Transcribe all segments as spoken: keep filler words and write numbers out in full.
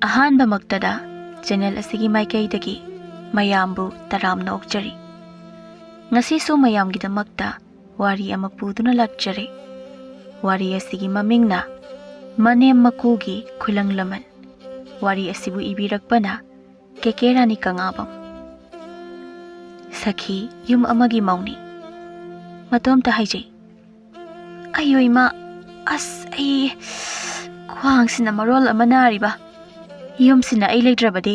ꯑꯍꯥꯟꯕꯃꯛꯇꯗ channel ꯑꯁꯤꯒꯤ ꯃꯥꯏꯀꯩꯗꯒꯤ ꯃꯌꯥꯝꯕꯨ ꯇꯔꯥꯝꯅ ꯑꯣꯛꯆꯔꯤ꯫ ꯉꯁꯤꯁꯨ ꯃꯌꯥꯝꯒꯤꯗꯃꯛꯇ ꯋꯥꯔꯤ ꯑꯃ ꯄꯨꯗꯨꯅ ꯂꯥꯛꯆꯔꯦ꯫ ꯋꯥꯔꯤ ꯑꯁꯤꯒꯤ ꯃꯃꯤꯡꯅ ꯃꯅꯦꯝ ꯃꯀꯨꯒꯤ ꯈꯨꯂꯪ ꯂꯃꯟ꯫ ꯋꯥꯔꯤ ꯑꯁꯤꯕꯨ ꯏꯕꯤꯔꯛꯄꯅ ꯀꯦ ꯀꯦ ꯔꯥꯅꯤ ꯀꯉꯥꯕꯝ꯫ ꯁꯈꯤ ꯌꯨꯝ ꯑꯃꯒꯤ ꯃꯧꯅꯤ꯫ ꯃꯇꯣꯝꯇ ꯍꯥꯏꯖꯩ꯫ ꯑꯌꯣ ꯏꯃꯥ, ꯑꯁ ꯑꯩ ꯈ꯭ꯋꯥꯡꯁꯤꯅ ꯃꯔꯣꯜ ꯑꯃ ꯅꯥꯔꯤꯕ꯫ ꯌꯨꯝꯁꯤꯅ ꯑꯩ ꯂꯩꯇ꯭ꯔꯕꯗꯤ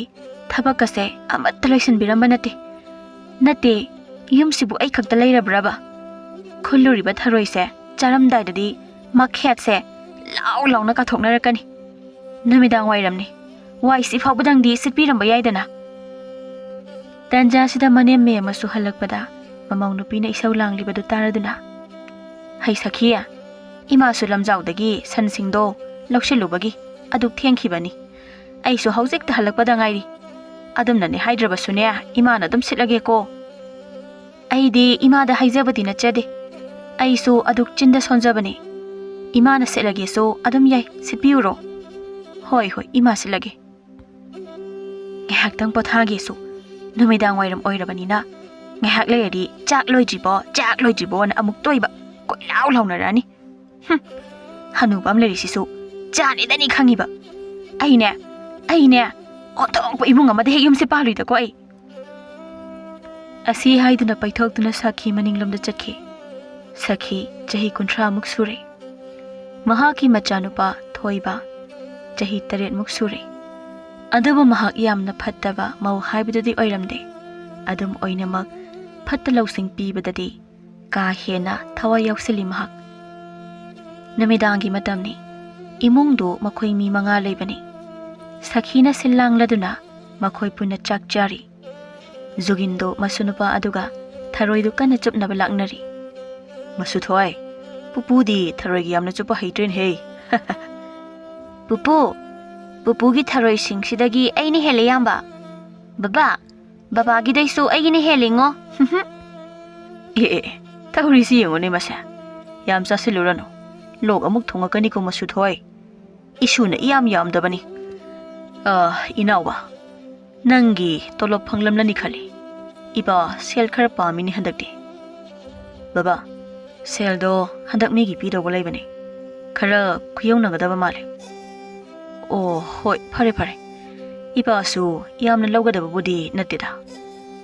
ꯊꯕꯛꯀꯁꯦ ꯑꯃꯠꯇ ꯂꯣꯏꯁꯤꯟꯕꯤꯔꯝꯕ ꯅꯠꯇꯦ꯫ ꯅꯠꯇꯦ, ꯌꯨꯝꯁꯤꯕꯨ ꯑꯩ ꯈꯛꯇ ꯂꯩꯔꯕ꯭ꯔꯕ? ꯈꯨꯜꯂꯨꯔꯤꯕ ꯊꯔꯣꯏꯁꯦ ꯆꯥꯔꯝꯗꯥꯏꯗꯗꯤ ꯃꯈꯦꯠꯁꯦ ꯂꯥꯎ ꯂꯥꯎꯅ ꯀꯥꯊꯣꯛꯅꯔꯛꯀꯅꯤ꯫ ꯅꯨꯃꯤꯗꯥꯡ ꯋꯥꯏꯔꯝꯅꯤ, ꯋꯥꯏ ꯁꯤ ꯐꯥꯎꯕꯗꯪꯗꯤ ꯁꯤꯠꯄꯤꯔꯝꯕ ꯌꯥꯏꯗꯅ꯫ ꯇꯟꯖꯥꯁꯤꯗ ꯃꯅꯦꯝ ꯃꯦꯝ ꯑꯃꯁꯨ ꯍꯜꯂꯛꯄꯗ ꯃꯃꯧ ꯅꯨꯄꯤꯅ ꯏꯁꯧ ꯂꯥꯡꯂꯤꯕꯗꯨ ꯇꯥꯔꯗꯨꯅ, "ꯍꯩ ꯁꯈꯤ, ꯏꯃꯥꯁꯨ ꯂꯝꯖꯥꯎꯗꯒꯤ ꯁꯟꯁꯤꯡꯗꯣ ꯂꯧꯁꯤꯜꯂꯨꯕꯒꯤ ꯑꯗꯨꯛ ꯊꯦꯡꯈꯤꯕꯅꯤ꯫ ꯑꯩꯁꯨ ꯍꯧꯖꯤꯛꯇ ꯍꯜꯂꯛꯄꯗ ꯉꯥꯏꯔꯤ꯫ ꯑꯗꯨꯝꯅꯅꯦ ꯍꯥꯏꯗ꯭ꯔꯕꯁꯨꯅꯦ, ꯏꯃꯥꯅ ꯑꯗꯨꯝ ꯁꯤꯠꯂꯒꯦꯀꯣ꯫ ꯑꯩꯗꯤ ꯏꯃꯥꯗ ꯍꯥꯏꯖꯕꯗꯤ ꯅꯠꯆꯗꯦ꯫ ꯑꯩꯁꯨ ꯑꯗꯨꯛ ꯆꯤꯟꯗ ꯁꯣꯟꯖꯕꯅꯤ꯫ ꯏꯃꯥꯅ ꯁꯤꯠꯂꯒꯦꯁꯨ ꯑꯗꯨꯝ ꯌꯥꯏ, ꯁꯤꯠꯄꯤꯌꯨꯔꯣ?" "ꯍꯣꯏ, ꯍꯣꯏ, ꯏꯃꯥ ꯁꯤꯠꯂꯒꯦ꯫ ꯉꯥꯏꯍꯥꯛꯇꯪ ꯄꯣꯊꯥꯒꯦꯁꯨ, ꯅꯨꯃꯤꯗꯥꯡ ꯋꯥꯏꯔꯝ ꯑꯣꯏꯔꯕꯅꯤꯅ ꯉꯥꯏꯍꯥꯛ ꯂꯩꯔꯗꯤ ꯆꯥꯛ ꯂꯣꯏꯗ꯭ꯔꯤꯕꯣ, ꯆꯥꯛ ꯂꯣꯏꯗ꯭ꯔꯤꯕꯣꯅ ꯑꯃꯨꯛ ꯇꯣꯏꯕ ꯀꯣꯏꯂꯥꯎ ꯂꯥꯎꯅꯔꯛꯑꯅꯤ꯫ ꯍꯨꯝ, ꯍꯅꯨꯕ ꯑꯃ ꯂꯩꯔꯤꯁꯤꯁꯨ ꯆꯥꯅꯤꯗꯅꯤ ꯈꯪꯉꯤꯕ꯫ ꯑꯩꯅꯦ, ꯑꯩꯅꯦ ꯑꯣꯟꯊꯣꯛꯄ ꯏꯃꯨꯡ ꯑꯃꯗ ꯍꯦꯛ ꯌꯨꯝꯁꯦ ꯄꯥꯜꯂꯨꯏꯗꯀꯣ ꯑꯩ꯫" ꯑꯁꯤ ꯍꯥꯏꯗꯨꯅ ꯄꯩꯊꯣꯛꯇꯨꯅ ꯁꯈꯤ ꯃꯅꯤꯡꯂꯣꯝꯗ ꯆꯠꯈꯤ꯫ ꯁꯈꯤ ꯆꯍꯤ ꯀꯨꯟꯊ꯭ꯔꯥꯃꯨꯛ ꯁꯨꯔꯦ꯫ ꯃꯍꯥꯛꯀꯤ ꯃꯆꯥꯅꯨꯄꯥ ꯊꯣꯏꯕ ꯆꯍꯤ ꯇꯔꯦꯠꯃꯨꯛ ꯁꯨꯔꯦ꯫ ꯑꯗꯨꯕꯨ ꯃꯍꯥꯛ ꯌꯥꯝꯅ ꯐꯠꯇꯕ ꯃꯧ ꯍꯥꯏꯕꯗꯨꯗꯤ ꯑꯣꯏꯔꯝꯗꯦ꯫ ꯑꯗꯨꯝ ꯑꯣꯏꯅꯃꯛ ꯐꯠꯇ ꯂꯧꯁꯤꯡ ꯄꯤꯕꯗꯗꯤ ꯀꯥ ꯍꯦꯟꯅ ꯊꯋꯥꯏ ꯌꯥꯎꯁꯤꯜꯂꯤ ꯃꯍꯥꯛ꯫ ꯅꯨꯃꯤꯗꯥꯡꯒꯤ ꯃꯇꯝꯅꯤ꯫ ꯏꯃꯨꯡꯗꯨ ꯃꯈꯣꯏ ꯃꯤ ꯃꯉꯥ ꯂꯩꯕꯅꯤ꯫ ꯁꯈꯤꯅ ꯁꯤꯜ ꯂꯥꯡꯂꯗꯨꯅ ꯃꯈꯣꯏ ꯄꯨꯟꯅ ꯆꯥꯛ ꯆꯥꯔꯤ꯫ ꯖꯨꯒꯤꯟꯗꯣ ꯃꯁꯨ ꯅꯨꯄꯥ ꯑꯗꯨꯒ ꯊꯔꯣꯏꯗꯨ ꯀꯟꯅ ꯆꯨꯞꯅꯕ ꯂꯥꯛꯅꯔꯤ꯫ "ꯃꯁꯨ ꯊꯣꯏ, ꯄꯨꯄꯨꯗꯤ ꯊꯔꯣꯏꯒꯤ ꯌꯥꯝꯅ ꯆꯨꯞꯄ ꯍꯩꯇ꯭ꯔꯦꯅꯦꯍꯦ꯫" "ꯄꯨꯄꯨ, ꯄꯨꯄꯨꯒꯤ ꯊꯔꯣꯏꯁꯤꯡꯁꯤꯗꯒꯤ ꯑꯩꯅ ꯍꯦꯜꯂꯦ ꯌꯥꯝꯕ꯫ ꯕꯕꯥ, ꯕꯕꯥꯒꯤꯗꯩꯁꯨ ꯑꯩꯒꯤꯅ ꯍꯦꯜꯂꯤꯉꯣ꯫" "ꯑꯦ, ꯑꯦ, ꯑꯦ, ꯇꯧꯔꯤꯁꯤ ꯌꯦꯡꯉꯨꯅꯦ ꯃꯁꯦ꯫ ꯌꯥꯝ ꯆꯥꯁꯤꯜꯂꯨꯔꯅꯨ꯫ ꯂꯣꯛ ꯑꯃꯨꯛ ꯊꯨꯡꯉꯛꯀꯅꯤꯀꯣ ꯃꯁꯨ ꯊꯣꯏ꯫ ꯏꯁꯨꯅ ꯏꯌꯥꯝ ꯌꯥꯝꯗꯕꯅꯤ꯫ ꯑ, ꯏꯅꯥꯎꯕ, ꯅꯪꯒꯤ ꯇꯣꯂꯣꯞ ꯐꯪꯂꯝꯂꯅꯤ ꯈꯜꯂꯤ꯫ ꯏꯄꯥ ꯁꯦꯜ ꯈꯔ ꯄꯥꯝꯃꯤꯅꯤ ꯍꯟꯗꯛꯇꯤ꯫ ꯕꯕꯥ, ꯁꯦꯜꯗꯣ ꯍꯟꯗꯛ ꯃꯤꯒꯤ ꯄꯤꯗꯧꯕ ꯂꯩꯕꯅꯤ꯫ ꯈꯔ ꯈꯨꯌꯧꯅꯒꯗꯕ ꯃꯥꯜꯂꯦ꯫ ꯑꯣ, ꯍꯣꯏ, ꯐꯔꯦ, ꯐꯔꯦ꯫ ꯏꯄꯥꯁꯨ ꯌꯥꯝꯅ ꯂꯧꯒꯗꯕꯕꯨꯗꯤ ꯅꯠꯇꯦꯗ꯫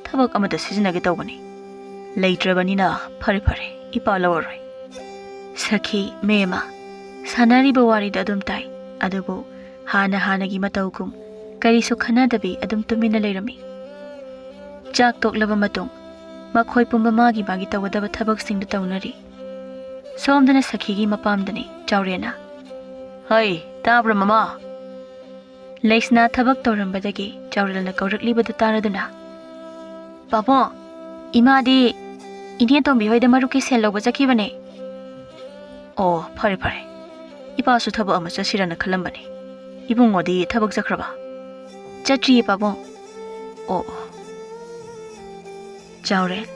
ꯊꯕꯛ ꯑꯃꯗ ꯁꯤꯖꯤꯟꯅꯒꯦ ꯇꯧꯕꯅꯤ꯫ ꯂꯩꯇ꯭ꯔꯕꯅꯤꯅ ꯐꯔꯦ, ꯐꯔꯦ, ꯏꯄꯥ ꯂꯧꯔꯔꯣꯏ꯫ ꯁꯈꯤ, ꯃꯦꯝꯃ, ꯁꯥꯟꯅꯔꯤꯕ ꯋꯥꯔꯤꯗ ꯑꯗꯨꯝ ꯇꯥꯏ꯫ ꯑꯗꯨꯕꯨ ꯍꯥꯟꯅ ꯍꯥꯟꯅꯒꯤ ꯃꯇꯧꯒꯨꯝ ꯀꯔꯤꯁꯨ ꯈꯟꯅꯗꯕꯤ ꯑꯗꯨꯝ ꯇꯨꯃꯤꯟꯅ ꯂꯩꯔꯝꯃꯤ꯫ ꯆꯥꯛ ꯇꯣꯛꯂꯕ ꯃꯇꯨꯡ ꯃꯈꯣꯏ ꯄꯨꯝꯕ ꯃꯥꯒꯤ ꯃꯥꯒꯤ ꯇꯧꯒꯗꯕ ꯊꯕꯛꯁꯤꯡꯗꯨ ꯇꯧꯅꯔꯤ꯫ ꯁꯣꯝꯗꯅ ꯁꯈꯤꯒꯤ ꯃꯄꯥꯝꯗꯅꯤ ꯆꯥꯎꯔꯦꯟꯅ꯫ "ꯍꯩ, ꯇꯥꯕ꯭ꯔꯥ ꯃꯃꯥ?" ꯂꯩꯁꯅꯥ ꯊꯕꯛ ꯇꯧꯔꯝꯕꯗꯒꯤ ꯆꯥꯎꯔꯦꯜꯅ ꯀꯧꯔꯛꯂꯤꯕꯗꯨ ꯇꯥꯔꯗꯨꯅ, "ꯄꯥꯕꯨꯡ, ꯏꯃꯥꯗꯤ ꯏꯅꯦ ꯇꯣꯝꯕꯤ ꯍꯣꯏꯗ ꯃꯔꯨꯞꯀꯤ ꯁꯦꯜ ꯂꯧꯕ ꯆꯠꯈꯤꯕꯅꯦ꯫" "ꯑꯣ, ꯐꯔꯦ, ꯐꯔꯦ꯫ ꯏꯄꯥꯁꯨ ꯊꯕꯛ ꯑꯃ ꯆꯠꯁꯤꯔꯅ ꯈꯜꯂꯝꯕꯅꯤ꯫ ꯏꯕꯨꯡꯉꯣꯗꯤ ꯊꯕꯛ ꯆꯠꯈ꯭ꯔꯕ?" "ꯆꯠꯇ꯭ꯔꯤꯌꯦ, ꯄꯥꯕꯨꯡ꯫" "ꯑꯣ, ꯑꯣ꯫" ꯆꯥꯎꯔꯦꯜ,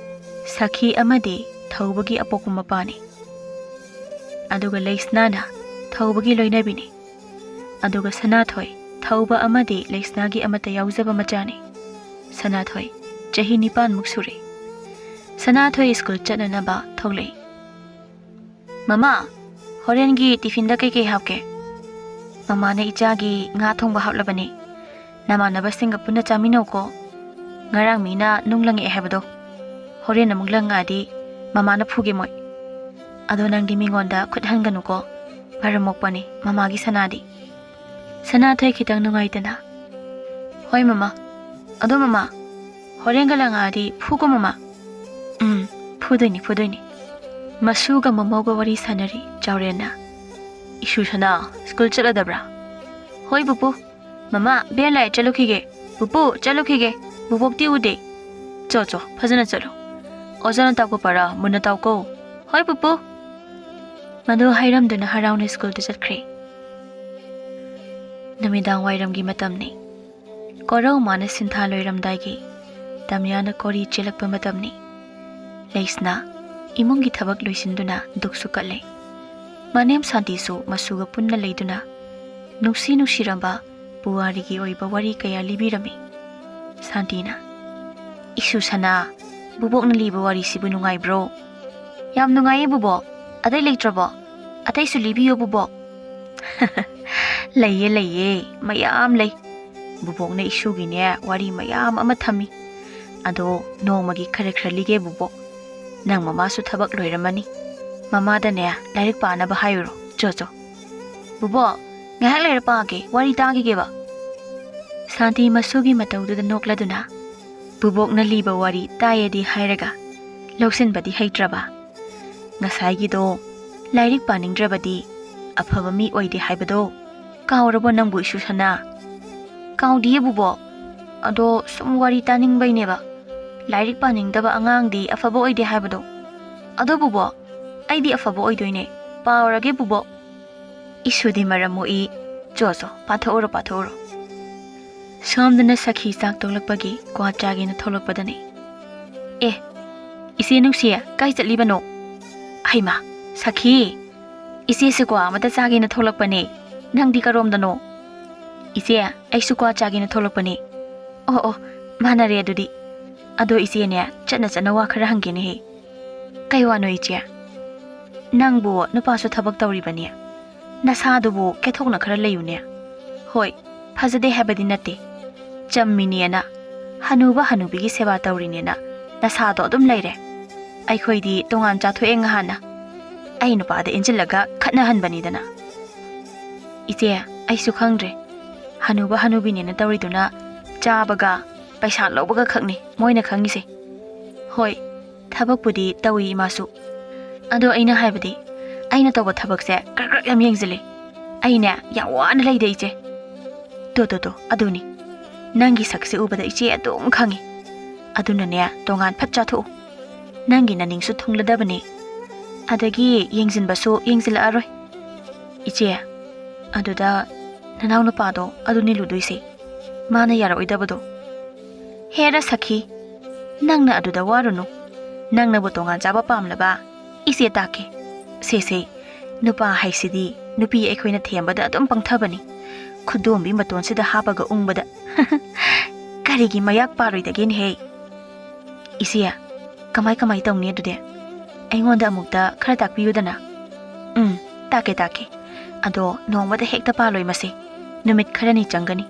ꯁꯈꯤ ꯑꯃꯗꯤ ꯊꯧꯕꯒꯤ ꯑꯄꯣꯛꯄ ꯃꯄꯥꯅꯤ꯫ ꯑꯗꯨꯒ ꯂꯩꯁꯅꯥꯅ ꯊꯧꯕꯒꯤ ꯂꯣꯏꯅꯕꯤꯅꯤ꯫ ꯑꯗꯨꯒ ꯁꯅꯥꯊꯣꯏ, ꯊꯧꯕ ꯑꯃꯗꯤ ꯂꯩꯁꯅꯥꯒꯤ ꯑꯃꯠꯇ ꯌꯥꯎꯖꯕ ꯃꯆꯥꯅꯤ꯫ ꯁꯅꯥꯊꯣꯏ ꯆꯍꯤ ꯅꯤꯄꯥꯟꯃꯨꯛ ꯁꯨꯔꯦ꯫ ꯁꯅꯥꯊꯣꯏ ꯁ꯭ꯀꯨꯜ ꯆꯠꯅꯅꯕ ꯊꯣꯛꯂꯛꯏ꯫ "ꯃꯃꯥ, ꯍꯣꯔꯦꯟꯒꯤ ꯇꯤꯐꯤꯟꯗ ꯀꯩꯀꯩ ꯍꯥꯞꯀꯦ?" "ꯃꯃꯥꯅ ꯏꯆꯥꯒꯤ ꯉꯥ ꯊꯣꯡꯕ ꯍꯥꯞꯂꯕꯅꯤ꯫ ꯅꯃꯥꯟꯅꯕꯁꯤꯡꯒ ꯄꯨꯟꯅ ꯆꯥꯃꯤꯟꯅꯧꯀꯣ꯫ ꯉꯔꯥꯡ ꯃꯤꯅ ꯅꯨꯡ ꯂꯪꯉꯛꯑꯦ ꯍꯥꯏꯕꯗꯣ, ꯍꯣꯔꯦꯟ ꯑꯃꯨꯛ ꯂꯪꯉꯛꯑꯗꯤ ꯃꯃꯥꯅ ꯐꯨꯒꯦ ꯃꯣꯏ꯫ ꯑꯗꯣ ꯅꯪꯗꯤ ꯃꯤꯉꯣꯟꯗ ꯈꯨꯠ ꯍꯟꯒꯅꯨꯀꯣ꯫ ꯃꯔꯝ ꯃꯣꯛꯄꯅꯤ ꯃꯃꯥꯒꯤ ꯁꯅꯥꯗꯤ꯫" ꯁꯅꯥꯊꯣꯏ ꯈꯤꯇꯪ ꯅꯨꯡꯉꯥꯏꯇꯅ, "ꯍꯣꯏ ꯃꯃꯥ꯫ ꯑꯗꯣ ꯃꯃꯥ, ꯍꯣꯔꯦꯟꯒ ꯂꯪꯉꯛꯑꯗꯤ ꯐꯨꯀꯣ ꯃꯃꯥ꯫" "ꯎꯝ, ꯐꯨꯗꯣꯏꯅꯤ, ꯐꯨꯗꯣꯏꯅꯤ꯫" ꯃꯁꯨꯒ ꯃꯃꯧꯒ ꯋꯥꯔꯤ ꯁꯥꯟꯅꯔꯤ ꯆꯥꯎꯔꯦꯟꯅ꯫ "ꯏꯁꯨ ꯁꯅꯥ, ꯁ꯭ꯀꯨꯜ ꯆꯠꯂꯗꯕ꯭ꯔꯥ?" "ꯍꯣꯏ ꯄꯨꯄꯨ꯫ ꯃꯃꯥ, ꯕꯦꯟ ꯂꯥꯛꯑꯦ, ꯆꯠꯂꯨꯈꯤꯒꯦ꯫ ꯄꯨꯄꯨ, ꯆꯠꯂꯨꯈꯤꯒꯦ꯫ ꯕꯨꯕꯣꯛꯇꯤ ꯎꯗꯦ꯫ ꯆꯣ, ꯆꯣ, ꯐꯖꯅ ꯆꯠꯂꯨ꯫ ꯑꯣꯖꯥꯅ ꯇꯥꯛꯄ ꯄꯔꯥ ꯃꯨꯟꯅ ꯇꯥꯎꯀꯣ꯫" "ꯍꯣꯏ ꯄꯨꯄꯨ꯫" ꯃꯗꯨ ꯍꯥꯏꯔꯝꯗꯨꯅ ꯍꯔꯥꯎꯅ ꯁ꯭ꯀꯨꯜꯗ ꯆꯠꯈ꯭ꯔꯦ꯫ ꯅꯨꯃꯤꯗꯥꯡ ꯋꯥꯏꯔꯝꯒꯤ ꯃꯇꯝꯅꯤ꯫ ꯀꯣꯔꯧ ꯃꯥꯅ ꯁꯤꯟꯊꯥ ꯂꯣꯏꯔꯝꯗꯥꯏꯒꯤ ꯇꯝꯌꯥꯅ ꯀꯣꯔꯤ ꯆꯦꯜꯂꯛꯄ ꯃꯇꯝꯅꯤ꯫ ꯂꯩꯁꯅꯥ ꯏꯃꯨꯡꯒꯤ ꯊꯕꯛ ꯂꯣꯏꯁꯤꯟꯗꯨꯅ ꯗꯨꯛꯁꯨ ꯀꯠꯂꯦ꯫ ꯃꯅꯦꯝ ꯁꯥꯟꯇꯤꯁꯨ ꯃꯁꯨꯒ ꯄꯨꯟꯅ ꯂꯩꯗꯨꯅ ꯅꯨꯡꯁꯤ ꯅꯨꯡꯁꯤꯔꯝꯕ ꯄꯨꯋꯥꯔꯤꯒꯤ ꯑꯣꯏꯕ ꯋꯥꯔꯤ ꯀꯌꯥ ꯂꯤꯕꯤꯔꯝꯃꯤ꯫ ꯁꯥꯟꯇꯤꯅ, "ꯏꯁꯨ ꯁꯅꯥ, ꯕꯨꯕꯣꯛꯅ ꯂꯤꯕ ꯋꯥꯔꯤꯁꯤꯕꯨ ꯅꯨꯡꯉꯥꯏꯕ꯭ꯔꯣ?" "ꯌꯥꯝ ꯅꯨꯡꯉꯥꯏꯌꯦ ꯕꯨꯕꯣꯛ꯫ ꯑꯇꯩ ꯂꯩꯇ꯭ꯔꯕꯣ? ꯑꯇꯩꯁꯨ ꯂꯤꯕꯤꯌꯣ ꯕꯨꯕꯣꯛ꯫" "ꯂꯩꯌꯦ, ꯂꯩꯌꯦ, ꯃꯌꯥꯝ ꯂꯩ꯫ ꯕꯨꯕꯣꯛꯅ ꯏꯁꯨꯒꯤꯅꯦ ꯋꯥꯔꯤ ꯃꯌꯥꯝ ꯑꯃ ꯊꯝꯃꯤ꯫ ꯑꯗꯣ ꯅꯣꯡꯃꯒꯤ ꯈꯔ ꯈꯔ ꯂꯤꯒꯦ ꯕꯨꯕꯣꯛ꯫ ꯅꯪ ꯃꯃꯥꯁꯨ ꯊꯕꯛ ꯂꯣꯏꯔꯝꯃꯅꯤ꯫ ꯃꯃꯥꯗꯅꯦ ꯂꯥꯏꯔꯤꯛ ꯄꯥꯅꯕ ꯍꯥꯏꯔꯨꯔꯣ꯫ ꯆꯣ, ꯆꯣ꯫" "ꯕꯨꯕꯣꯛ, ꯉꯥꯏꯍꯥꯛ ꯂꯩꯔ ꯄꯥꯒꯦ, ꯋꯥꯔꯤ ꯇꯥꯈꯤꯒꯦꯕ꯫" ꯁꯥꯟꯇꯤ ꯃꯁꯨꯒꯤ ꯃꯇꯧꯗꯨꯗ ꯅꯣꯛꯂꯗꯨꯅ, ꯕꯨꯕꯣꯛꯅ ꯂꯤꯕ ꯋꯥꯔꯤ ꯇꯥꯏꯌꯦꯗꯤ ꯍꯥꯏꯔꯒ ꯂꯧꯁꯤꯟꯕꯗꯤ ꯍꯩꯇ꯭ꯔꯕ꯫ ꯉꯁꯥꯏꯒꯤꯗꯣ ꯂꯥꯏꯔꯤꯛ ꯄꯥꯅꯤꯡꯗ꯭ꯔꯕꯗꯤ ꯑꯐꯕ ꯃꯤ ꯑꯣꯏꯗꯦ ꯍꯥꯏꯕꯗꯣ ꯀꯥꯎꯔꯕꯣ ꯅꯪꯕꯨ, ꯏꯁꯨ ꯁꯅꯥ? "ꯀꯥꯎꯗꯤꯌꯦ ꯕꯨꯕꯣꯛ꯫ ꯑꯗꯣ ꯁꯨꯝ ꯋꯥꯔꯤ ꯇꯥꯅꯤꯡꯕꯩꯅꯦꯕ꯫ ꯂꯥꯏꯔꯤꯛ ꯄꯥꯅꯤꯡꯗꯕ ꯑꯉꯥꯡꯗꯤ ꯑꯐꯕ ꯑꯣꯏꯗꯦ ꯍꯥꯏꯕꯗꯣ꯫ ꯑꯗꯣ ꯕꯨꯕꯣꯛ, ꯑꯩꯗꯤ ꯑꯐꯕ ꯑꯣꯏꯗꯣꯏꯅꯦ꯫ ꯄꯥꯎꯔꯒꯦ ꯕꯨꯕꯣꯛ꯫" "ꯏꯁꯨꯗꯤ ꯃꯔꯝ ꯃꯣꯛꯏ꯫ ꯆꯣ, ꯆꯣ, ꯄꯥꯊꯣꯛꯎꯔꯣ, ꯄꯥꯊꯣꯛꯎꯔꯣ꯫" ꯁꯣꯝꯗꯅ ꯁꯈꯤ ꯆꯥꯛ ꯇꯣꯛꯂꯛꯄꯒꯤ ꯀ꯭ꯋꯥ ꯆꯥꯒꯦꯅ ꯊꯣꯛꯂꯛꯄꯗꯅꯤ꯫ "ꯑꯦ, ꯏꯆꯦ ꯅꯨꯡꯁꯤ, ꯀꯥꯏ ꯆꯠꯂꯤꯕꯅꯣ?" "ꯍꯩꯃꯥ, ꯁꯈꯤ, ꯏꯆꯦꯁꯨ ꯀ꯭ꯋꯥ ꯑꯃꯇ ꯆꯥꯒꯦꯅ ꯊꯣꯛꯂꯛꯄꯅꯦ꯫ ꯅꯪꯗꯤ ꯀꯔꯣꯝꯗꯅꯣ?" "ꯏꯆꯦ, ꯑꯩꯁꯨ ꯀ꯭ꯋꯥ ꯆꯥꯒꯦꯅ ꯊꯣꯛꯂꯛꯄꯅꯦ꯫" "ꯑꯣ, ꯑꯣ, ꯃꯥꯟꯅꯔꯦ ꯑꯗꯨꯗꯤ꯫ ꯑꯗꯣ ꯏꯆꯦꯅꯦ, ꯆꯠꯅ ꯆꯠꯅ ꯋꯥ ꯈꯔ ꯍꯪꯒꯦꯅꯦꯍꯦ꯫" "ꯀꯩ ꯋꯥꯅꯣ ꯏꯆꯦ?" "ꯅꯪꯕꯨ ꯅꯨꯄꯥꯁꯨ ꯊꯕꯛ ꯇꯧꯔꯤꯕꯅꯦ꯫ ꯅꯁꯥꯗꯨꯕꯨ ꯀꯦꯊꯣꯛꯅ ꯈꯔ ꯂꯩꯌꯨꯅꯦ꯫ ꯍꯣꯏ, ꯐꯖꯗꯦ ꯍꯥꯏꯕꯗꯤ ꯅꯠꯇꯦ꯫ ꯆꯝꯃꯤꯅꯦꯅ, ꯍꯅꯨꯕ ꯍꯅꯨꯕꯤꯒꯤ ꯁꯦꯕꯥ ꯇꯧꯔꯤꯅꯦꯅ ꯅꯁꯥꯗꯣ ꯑꯗꯨꯝ ꯂꯩꯔꯦ꯫ ꯑꯩꯈꯣꯏꯗꯤ ꯇꯣꯉꯥꯟ ꯆꯥꯊꯣꯛꯑꯦ ꯉꯍꯥꯟꯅ꯫ ꯑꯩ ꯅꯨꯄꯥꯗ ꯏꯟꯁꯤꯜꯂꯒ ꯈꯠꯅꯍꯟꯕꯅꯤꯗꯅ꯫" "ꯏꯆꯦ, ꯑꯩꯁꯨ ꯈꯪꯗ꯭ꯔꯦ꯫ ꯍꯅꯨꯕ ꯍꯅꯨꯕꯤꯅꯦꯅ ꯇꯧꯔꯤꯗꯨꯅ ꯆꯥꯕꯒ ꯄꯩꯁꯥ ꯂꯧꯕꯒ ꯈꯛꯅꯤ ꯃꯣꯏꯅ ꯈꯪꯉꯤꯁꯦ꯫" "ꯍꯣꯏ, ꯊꯕꯛꯄꯨꯗꯤ ꯇꯧꯏ ꯏꯃꯥꯁꯨ꯫ ꯑꯗꯣ ꯑꯩꯅ ꯍꯥꯏꯕꯗꯤ, ꯑꯩꯅ ꯇꯧꯕ ꯊꯕꯛꯁꯦ ꯀ꯭ꯔꯛ ꯀ꯭ꯔꯛ ꯌꯥꯝ ꯌꯦꯡꯁꯤꯜꯂꯦ꯫ ꯑꯩꯅꯦ ꯌꯥꯝ ꯋꯥꯅ ꯂꯩꯗ ꯏꯆꯦ꯫" "ꯇꯣ, ꯇꯣ, ꯇꯣ, ꯑꯗꯨꯅꯤ꯫ ꯅꯪꯒꯤ ꯁꯛꯁꯦ ꯎꯕꯗ ꯏꯆꯦ ꯑꯗꯨꯝ ꯈꯪꯉꯤ꯫ ꯑꯗꯨꯅꯅꯦ, ꯇꯣꯉꯥꯟ ꯐꯠ ꯆꯥꯊꯣꯛꯎ꯫ ꯅꯪꯒꯤ ꯅꯅꯤꯡꯁꯨ ꯊꯨꯡꯂꯗꯕꯅꯤ꯫ ꯑꯗꯒꯤ ꯌꯦꯡꯁꯤꯟꯕꯁꯨ ꯌꯦꯡꯁꯤꯜꯂꯛꯑꯔꯣꯏ꯫" "ꯏꯆꯦ, ꯑꯗꯨꯗ ꯅꯅꯥꯎ ꯅꯨꯄꯥꯗꯣ ꯑꯗꯨꯅꯤ ꯂꯨꯗꯣꯏꯁꯦ꯫ ꯃꯥꯅ ꯌꯥꯔꯛꯑꯣꯏꯗꯕꯗꯣ꯫" "ꯍꯦꯔꯥ ꯁꯈꯤ, ꯅꯪꯅ ꯑꯗꯨꯗ ꯋꯥꯔꯨꯅꯨ꯫ ꯅꯪꯅꯕꯨ ꯇꯣꯉꯥꯟ ꯆꯥꯕ ꯄꯥꯝꯂꯕ, ꯏꯆꯦ ꯇꯥꯛꯀꯦ꯫ ꯁꯦ, ꯁꯦ, ꯅꯨꯄꯥ ꯍꯥꯏꯁꯤꯗꯤ ꯅꯨꯄꯤ ꯑꯩꯈꯣꯏꯅ ꯊꯦꯝꯕꯗ ꯑꯗꯨꯝ ꯄꯪꯊꯕꯅꯤ꯫ ꯈꯨꯗꯣꯝꯕꯤ ꯃꯇꯣꯟꯁꯤꯗ ꯍꯥꯞꯄꯒ ꯎꯪꯕꯗ꯫ ꯀꯔꯤꯒꯤ ꯃꯌꯥꯛ ꯄꯥꯔꯣꯏꯗꯒꯦꯅꯦꯍꯦ? ꯏꯆꯦ, ꯀꯃꯥꯏ ꯀꯃꯥꯏ ꯇꯧꯅꯤ ꯑꯗꯨꯗꯤ? ꯑꯩꯉꯣꯟꯗ ꯑꯃꯨꯛꯇ ꯈꯔ ꯇꯥꯛꯄꯤꯌꯨꯗꯅ꯫ ꯎꯝ, ꯇꯥꯛꯀꯦ, ꯇꯥꯛꯀꯦ꯫ ꯑꯗꯣ ꯅꯣꯡꯃꯗ ꯍꯦꯛꯇ ꯄꯥꯜꯂꯣꯏ ꯃꯁꯦ꯫ ꯅꯨꯃꯤꯠ ꯈꯔꯅꯤ ꯆꯪꯒꯅꯤ꯫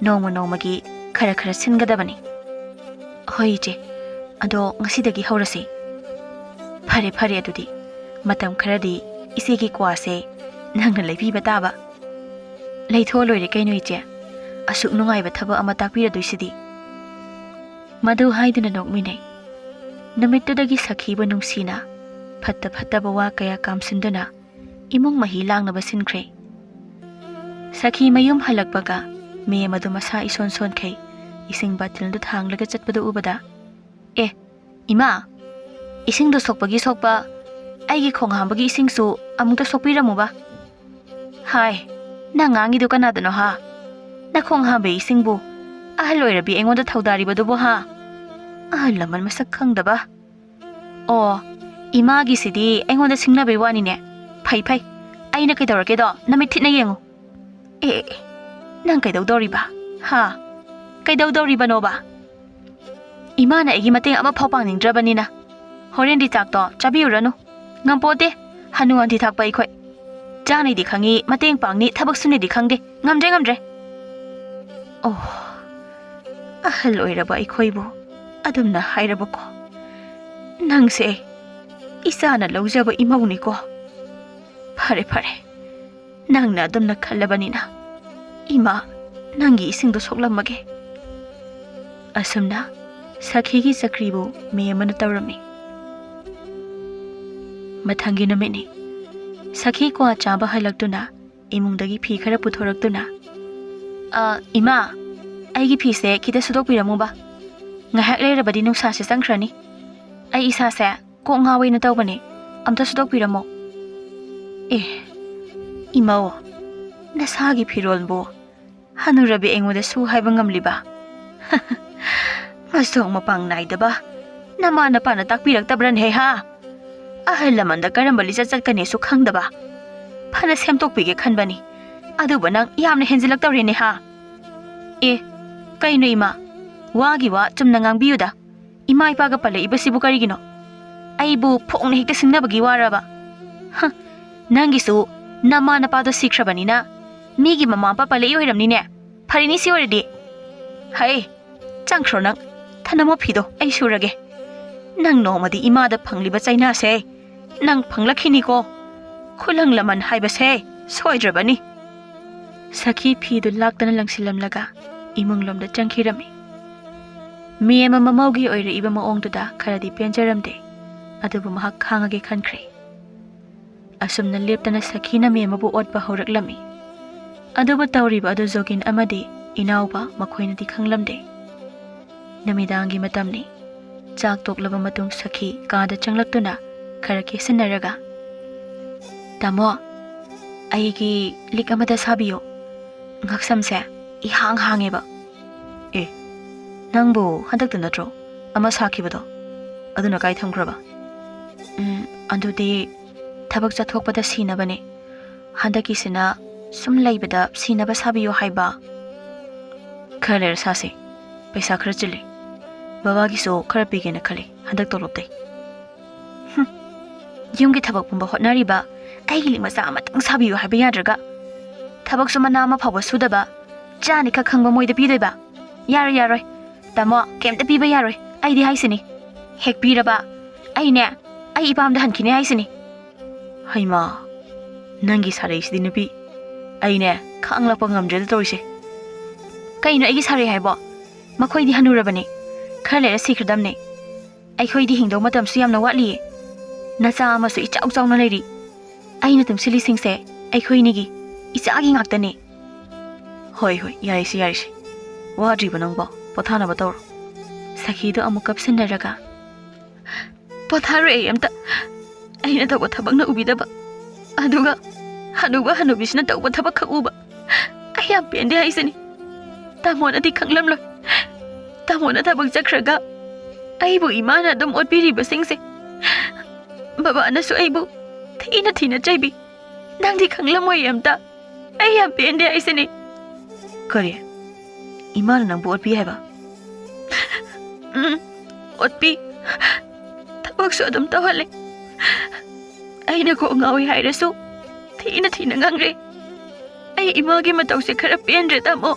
ꯅꯣꯡꯃ ꯅꯣꯡꯃꯒꯤ ꯈꯔ ꯈꯔ ꯁꯤꯟꯒꯗꯕꯅꯤ꯫ ꯍꯣꯏ, ꯏꯆꯦ꯫ ꯑꯗꯣ ꯉꯁꯤꯗꯒꯤ ꯍꯧꯔꯁꯤ꯫ ꯐꯔꯦ, ꯐꯔꯦ ꯑꯗꯨꯗꯤ꯫ ꯃꯇꯝ ꯈꯔꯗꯤ ꯏꯆꯦꯒꯤ ꯀ꯭ꯋꯥꯁꯦ ꯅꯪꯅ ꯂꯩꯕꯤꯕ ꯇꯥꯕ꯫ ꯂꯩꯊꯣꯛꯑ ꯂꯣꯏꯔꯦ ꯀꯩꯅꯣ, ꯏꯆꯦ꯫ ꯑꯁꯨꯛ ꯅꯨꯡꯉꯥꯏꯕ ꯊꯕꯛ ꯑꯃ ꯇꯥꯛꯄꯤꯔꯗꯣꯏꯁꯤꯗꯤ꯫ ꯃꯗꯨ ꯍꯥꯏꯗꯨꯅ ꯅꯣꯛꯃꯤꯟꯅꯩ꯫ ꯅꯨꯃꯤꯠꯇꯨꯗꯒꯤ ꯁꯈꯤꯕꯨ ꯅꯨꯡꯁꯤꯅ ꯐꯠꯇ ꯐꯠꯇꯕ ꯋꯥ ꯀꯌꯥ ꯀꯥꯝꯁꯤꯟꯗꯨꯅ ꯏꯃꯨꯡ ꯃꯍꯤ ꯂꯥꯡꯅꯕ ꯁꯤꯟꯈ꯭ꯔꯦ꯫ ꯁꯈꯤ ꯃꯌꯨꯝ ꯍꯜꯂꯛꯄꯒ ꯃꯦꯝ ꯑꯗꯨ ꯃꯁꯥ ꯏꯁꯣꯟ ꯁꯣꯟꯈꯩ ꯏꯁꯤꯡ ꯕꯥꯇꯤꯜꯗꯨ ꯊꯥꯡꯂꯒ ꯆꯠꯄꯗꯨ ꯎꯕꯗ, "ꯑꯦ, ꯏꯃꯥ, ꯏꯁꯤꯡꯗꯣ ꯁꯣꯛꯄꯒꯤ ꯁꯣꯛꯄ, ꯑꯩꯒꯤ ꯈꯣꯡ ꯍꯥꯝꯕꯒꯤ ꯏꯁꯤꯡꯁꯨ ꯑꯃꯨꯛꯇ ꯁꯣꯛꯄꯤꯔꯝꯃꯨꯕ꯫" "ꯍꯥꯏ, ꯅꯪ ꯉꯥꯡꯉꯤꯗꯨ ꯀꯅꯥꯗꯅꯣ ꯍꯥ? ꯅꯈꯣꯡ ꯍꯥꯝꯕ ꯏꯁꯤꯡꯕꯨ ꯑꯍꯜ ꯑꯣꯏꯔꯕꯤ ꯑꯩꯉꯣꯟꯗ ꯊꯧꯗꯥꯔꯤꯕꯗꯨꯕꯨ ꯍꯥ? ꯑꯍꯜ ꯂꯃꯟ ꯃꯁꯛ ꯈꯪꯗꯕ꯫ ꯑꯣ, ꯏꯃꯥꯒꯤꯁꯤꯗꯤ ꯑꯩꯉꯣꯟꯗ ꯁꯤꯡꯅꯕꯩ ꯋꯥꯅꯤꯅꯦ꯫ ꯐꯩ, ꯐꯩ꯫ ꯑꯩꯅ ꯀꯩꯗꯧꯔꯒꯦꯗꯣ ꯅꯃꯤꯠ ꯊꯤꯠꯅ ꯌꯦꯡꯉꯨ꯫ ꯑꯦ, ꯑꯦ, ꯑꯦ, ꯅꯪ ꯀꯩꯗꯧꯗꯧꯔꯤꯕ? ꯍꯥ? ꯀꯩꯗꯧꯗꯧꯔꯤꯕꯅꯣꯕ? ꯏꯃꯥꯅ ꯑꯩꯒꯤ ꯃꯇꯦꯡ ꯑꯃꯐꯥꯎ ꯄꯥꯡꯅꯤꯡꯗ꯭ꯔꯕꯅꯤꯅ꯫ ꯍꯣꯔꯦꯟꯗꯤ ꯆꯥꯛꯇꯣ ꯆꯥꯕꯤꯔꯨꯔꯅꯨ꯫ ꯉꯝꯄꯣꯠꯇꯦ, ꯍꯅꯨ ꯍꯟꯊꯤ ꯊꯥꯛꯄ ꯑꯩꯈꯣꯏ꯫ ꯆꯥꯅꯤꯗꯤ ꯈꯪꯉꯤ, ꯃꯇꯦꯡ ꯄꯥꯡꯅꯤ, ꯊꯕꯛ ꯁꯨꯅꯤꯗꯤ ꯈꯪꯗꯦ꯫ ꯉꯝꯗ꯭ꯔꯦ, ꯉꯝꯗ꯭ꯔꯦ꯫ ꯑꯣ, ꯑꯍꯜ ꯑꯣꯏꯔꯕ ꯑꯩꯈꯣꯏꯕꯨ ꯑꯗꯨꯝꯅ ꯍꯥꯏꯔꯕꯀꯣ꯫ ꯅꯪꯁꯦ ꯏꯆꯥꯅ ꯂꯧꯖꯕ ꯏꯃꯧꯅꯤꯀꯣ꯫ ꯐꯔꯦ, ꯐꯔꯦ꯫ ꯅꯪꯅ ꯑꯗꯨꯝꯅ ꯈꯜꯂꯕꯅꯤꯅ, ꯏꯃꯥ, ꯅꯪꯒꯤ ꯏꯁꯤꯡꯗꯣ ꯁꯣꯛꯂꯝꯃꯒꯦ꯫ ꯑꯁꯨꯝꯅ ꯁꯈꯤꯒꯤ ꯆꯀ꯭ꯔꯤꯕꯨ ꯃꯦꯝ ꯑꯃꯅ ꯇꯧꯔꯝꯃꯤ꯫ ꯃꯊꯪꯒꯤ ꯅꯨꯃꯤꯠꯅꯤ꯫ ꯁꯈꯤ ꯀ꯭ꯋꯥ ꯆꯥꯕ ꯍꯜꯂꯛꯇꯨꯅ ꯏꯃꯨꯡꯗꯒꯤ ꯐꯤ ꯈꯔ ꯄꯨꯊꯣꯔꯛꯇꯨꯅ, "ꯑ, ꯏꯃꯥ, ꯑꯩꯒꯤ ꯐꯤꯁꯦ ꯈꯤꯇ ꯁꯨꯗꯣꯛꯄꯤꯔꯝꯃꯨꯕ꯫ ꯉꯥꯏꯍꯥꯛ ꯂꯩꯔꯕꯗꯤ ꯅꯨꯡꯁꯥꯁꯦ ꯆꯪꯈ꯭ꯔꯅꯤ꯫ ꯑꯩ ꯏꯁꯥꯁꯦ ꯀꯣꯛ ꯉꯥꯎꯋꯦꯅ ꯇꯧꯕꯅꯦ꯫ ꯑꯝꯇ ꯁꯨꯗꯣꯛꯄꯤꯔꯝꯃꯣ꯫" "ꯑꯦ, ꯏꯃꯧ, ꯅꯁꯥꯒꯤ ꯐꯤꯔꯣꯜꯕꯨ ꯍꯅꯨꯔꯕꯤ ꯑꯩꯉꯣꯟꯗ ꯁꯨ ꯍꯥꯏꯕ ꯉꯝꯂꯤꯕ? ꯃꯁꯣꯡ ꯃꯄꯥꯡ ꯅꯥꯏꯗꯕ ꯅꯃꯥ ꯅꯄꯥꯅ ꯇꯥꯛꯄꯤꯔꯛꯇꯕ꯭ꯔꯅꯦ ꯍꯥ? ꯑꯍꯜ ꯂꯃꯟꯗ ꯀꯔꯝꯕ ꯂꯤꯆꯠ ꯆꯠꯀꯅꯤꯁꯨ ꯈꯪꯗꯕ꯫ ꯐꯅ ꯁꯦꯝꯗꯣꯛꯄꯤꯒꯦ ꯈꯟꯕꯅꯤ, ꯑꯗꯨꯕꯨ ꯅꯪ ꯌꯥꯝꯅ ꯍꯦꯟꯖꯤꯜꯂꯛꯇꯧꯔꯦꯅꯦ ꯍꯥ? ꯑꯦ, ꯀꯩꯅꯣ ꯏꯃꯥ? ꯋꯥꯒꯤ ꯋꯥ ꯆꯨꯝꯅ ꯉꯥꯡꯕꯤꯌꯨꯗ꯫ ꯏꯃꯥ ꯏꯄꯥꯒ ꯄꯜꯂꯛꯏꯕꯁꯤꯕꯨ ꯀꯔꯤꯒꯤꯅꯣ? ꯑꯩꯕꯨ ꯐꯣꯡꯅ ꯍꯦꯛꯇ ꯁꯤꯡꯅꯕꯒꯤ ꯋꯥꯔꯕ? ꯍ, ꯅꯪꯒꯤꯁꯨ ꯅꯃꯥ ꯅꯄꯥꯗꯣ ꯁꯤꯈ꯭ꯔꯕꯅꯤꯅ ꯃꯤꯒꯤ ꯃꯃꯥ ꯃꯄꯥ ꯄꯜꯂꯛꯏ ꯑꯣꯏꯔꯝꯅꯤꯅꯦ꯫ ꯐꯔꯦꯅꯦ ꯁꯤ ꯑꯣꯏꯔꯗꯤ꯫ ꯍꯩ, ꯆꯪꯈ꯭ꯔꯣ ꯅꯪ꯫ ꯊꯅꯝꯃꯣ ꯐꯤꯗꯣ, ꯑꯩ ꯁꯨꯔꯒꯦ꯫ ꯅꯪ ꯅꯣꯡꯃꯗꯤ ꯏꯃꯥꯗ ꯐꯪꯂꯤꯕ ꯆꯩꯅꯥꯁꯦ ꯅꯪ ꯐꯪꯂꯛꯈꯤꯅꯤꯀꯣ꯫ ꯈꯨꯂꯪ ꯂꯃꯟ ꯍꯥꯏꯕꯁꯦ ꯁꯣꯏꯗ꯭ꯔꯕꯅꯤ꯫ ꯁꯈꯤ ꯐꯤꯗꯨ ꯂꯥꯛꯇꯅ ꯂꯪꯁꯤꯜꯂꯝꯂꯒ ꯏꯃꯨꯡꯂꯣꯝꯗ ꯆꯪꯈꯤꯔꯝꯃꯤ꯫ ꯃꯦꯝꯃ ꯃꯃꯧꯒꯤ ꯑꯣꯏꯔꯛꯏꯕ ꯃꯑꯣꯡꯗꯨꯗ ꯈꯔꯗꯤ ꯄꯦꯟꯖꯔꯝꯗꯦ, ꯑꯗꯨꯕꯨ ꯃꯍꯥꯛ ꯈꯥꯡꯉꯒꯦ ꯈꯟꯈ꯭ꯔꯦ꯫ ꯑꯁꯨꯝꯅ ꯂꯦꯞꯇꯅ ꯁꯈꯤꯅ ꯃꯦꯝꯃꯕꯨ ꯑꯣꯠꯄ ꯍꯧꯔꯛꯂꯝꯃꯤ꯫ ꯑꯗꯨꯕꯨ ꯇꯧꯔꯤꯕ ꯑꯗꯨ ꯖꯣꯒꯤꯟ ꯑꯃꯗꯤ ꯏꯅꯥꯎꯕ ꯃꯈꯣꯏꯅꯗꯤ ꯈꯪꯂꯝꯗꯦ꯫ ꯅꯨꯃꯤꯗꯥꯡꯒꯤ ꯃꯇꯝꯅꯤ꯫ ꯆꯥꯛ ꯇꯣꯛꯂꯕ ꯃꯇꯨꯡ ꯁꯈꯤ ꯀꯥꯗ ꯆꯪꯂꯛꯇꯨꯅ ꯈꯔ ꯀꯦꯁꯤꯟꯅꯔꯒ, "ꯇꯥꯃꯣ, ꯑꯩꯒꯤ ꯂꯤꯛ ꯑꯃꯗ ꯁꯥꯕꯤꯌꯣ꯫ ꯉꯛꯁꯝꯁꯦ ꯏꯍꯥꯡ ꯍꯥꯡꯉꯦꯕ꯫" "ꯑꯦ, ꯅꯪꯕꯨ ꯍꯟꯗꯛꯇ ꯅꯠꯇ꯭ꯔꯣ ꯑꯃ ꯁꯥꯈꯤꯕꯗꯣ? ꯑꯗꯨꯅ ꯀꯥꯏ ꯊꯝꯈ꯭ꯔꯕ?" "ꯎꯝ, ꯑꯗꯨꯗꯤ ꯊꯕꯛ ꯆꯠꯊꯣꯛꯄꯗ ꯁꯤꯅꯕꯅꯦ꯫ ꯍꯟꯗꯛꯀꯤꯁꯤꯅ ꯁꯨꯝ ꯂꯩꯕꯗ ꯁꯤꯅꯕ ꯁꯥꯕꯤꯌꯣ ꯍꯥꯏꯕ꯫" "ꯈꯔ ꯂꯩꯔ ꯁꯥꯁꯦ꯫ ꯄꯩꯁꯥ ꯈꯔ ꯆꯤꯜꯂꯤ꯫ ꯕꯕꯥꯒꯤꯁꯨ ꯈꯔ ꯄꯤꯒꯦꯅ ꯈꯜꯂꯤ ꯍꯟꯗꯛ ꯇꯣꯂꯣꯞꯇꯩ꯫" "ꯍꯨꯝ, ꯌꯨꯝꯒꯤ ꯊꯕꯛ ꯄꯨꯝꯕ ꯍꯣꯠꯅꯔꯤꯕ ꯑꯩꯒꯤ ꯂꯤꯛ ꯃꯆꯥ ꯑꯃꯇꯪ ꯁꯥꯕꯤꯌꯨ ꯍꯥꯏꯕ ꯌꯥꯗ꯭ꯔꯒ? ꯊꯕꯛꯁꯨ ꯃꯅꯥ ꯑꯃ ꯐꯥꯎꯕ ꯁꯨꯗꯕ, ꯆꯥꯅꯤꯈꯛ ꯈꯪꯕ ꯃꯣꯏꯗ ꯄꯤꯗꯣꯏꯕ? ꯌꯥꯔꯣꯏ, ꯌꯥꯔꯣꯏ꯫ ꯇꯥꯃꯣ, ꯀꯩꯝꯇ ꯄꯤꯕ ꯌꯥꯔꯣꯏ꯫ ꯑꯩꯗꯤ ꯍꯥꯏꯁꯤꯅꯤ꯫ ꯍꯦꯛ ꯄꯤꯔꯕ ꯑꯩꯅꯦ, ꯑꯩ ꯏꯄꯥꯝꯗ ꯍꯟꯈꯤꯅꯤ ꯍꯥꯏꯁꯤꯅꯤ꯫" "ꯍꯩꯃꯥ, ꯅꯪꯒꯤ ꯁꯥꯔꯩꯁꯤꯗꯤ ꯅꯨꯄꯤ꯫ ꯑꯩꯅꯦ, ꯈꯥꯡꯂꯛꯄ ꯉꯝꯗ꯭ꯔꯦꯗ ꯇꯧꯔꯤꯁꯦ꯫" "ꯀꯩꯅꯣ ꯑꯩꯒꯤ ꯁꯥꯔꯩ ꯍꯥꯏꯕꯣ? ꯃꯈꯣꯏꯗꯤ ꯍꯅꯨꯔꯕꯅꯤ꯫ ꯈꯔ ꯂꯩꯔ ꯁꯤꯈ꯭ꯔꯗꯝꯅꯤ꯫ ꯑꯩꯈꯣꯏꯗꯤ ꯍꯤꯡꯗꯧ ꯃꯇꯝꯁꯨ ꯌꯥꯝꯅ ꯋꯥꯠꯂꯤꯌꯦ꯫ ꯅꯆꯥ ꯑꯃꯁꯨ ꯏꯆꯥꯎ ꯆꯥꯎꯅ ꯂꯩꯔꯤ꯫ ꯑꯩꯅ ꯇꯨꯡꯁꯤꯜꯂꯤꯁꯤꯡꯁꯦ ꯑꯩꯈꯣꯏꯅꯤꯒꯤ, ꯏꯆꯥꯒꯤ ꯉꯥꯛꯇꯅꯤ꯫" "ꯍꯣꯏ, ꯍꯣꯏ, ꯌꯥꯔꯦꯁꯦ, ꯌꯥꯔꯦꯁꯦ꯫ ꯋꯥꯗ꯭ꯔꯤꯕ ꯅꯪꯕꯣ? ꯄꯣꯊꯥꯅꯕ ꯇꯧꯔꯣ꯫" ꯁꯈꯤꯗꯣ ꯑꯃꯨꯛ ꯀꯞꯁꯤꯟꯅꯔꯒ, "ꯄꯣꯊꯥꯔꯣꯏ ꯑꯩ ꯑꯝꯇ꯫ ꯑꯩꯅ ꯇꯧꯕ ꯊꯕꯛꯅ ꯎꯕꯤꯗꯕ, ꯑꯗꯨꯒ ꯍꯅꯨꯕ ꯍꯅꯨꯕꯤꯁꯤꯅ ꯇꯧꯕ ꯊꯕꯛꯈꯛ ꯎꯕ꯫ ꯑꯩ ꯌꯥꯝ ꯄꯦꯟꯗꯦ ꯍꯥꯏꯁꯤꯅꯤ꯫ ꯇꯥꯃꯣꯅꯗꯤ ꯈꯪꯂꯝꯂꯣꯏ꯫ ꯇꯥꯃꯣꯅ ꯊꯕꯛ ꯆꯠꯈ꯭ꯔꯒ ꯑꯩꯕꯨ ꯏꯃꯥꯅ ꯑꯗꯨꯝ ꯑꯣꯠꯄꯤꯔꯤꯕꯁꯤꯡꯁꯦ꯫ ꯕꯕꯥꯅꯁꯨ ꯑꯩꯕꯨ ꯊꯤꯅ ꯊꯤꯅ ꯆꯩꯕꯤ꯫ ꯅꯪꯗꯤ ꯈꯪꯂꯝꯃꯣꯏ ꯑꯝꯇ꯫" ꯑꯩ ꯌꯥꯝ ꯄꯦꯟꯗꯦ ꯍꯥꯏꯁꯤꯅꯤ꯫ ꯀꯔꯤ? ꯏꯃꯥꯅ ꯅꯪꯕꯨ ꯑꯣꯠꯄꯤ ꯍꯥꯏꯕ? ꯎꯝ, ꯑꯣꯠꯄꯤ꯫ ꯊꯕꯛꯁꯨ ꯑꯗꯨꯝ ꯇꯧꯍꯜꯂꯦ꯫ ꯑꯩꯅ ꯀꯣꯛ ꯉꯥꯎꯏ ꯍꯥꯏꯔꯁꯨ ꯊꯤꯅ ꯊꯤꯅ ꯉꯥꯡꯔꯦ꯫ ꯑꯩ ꯏꯃꯥꯒꯤ ꯃꯇꯧꯁꯦ ꯈꯔ ꯄꯦꯟꯗ꯭ꯔꯦ, ꯇꯥꯃꯣ꯫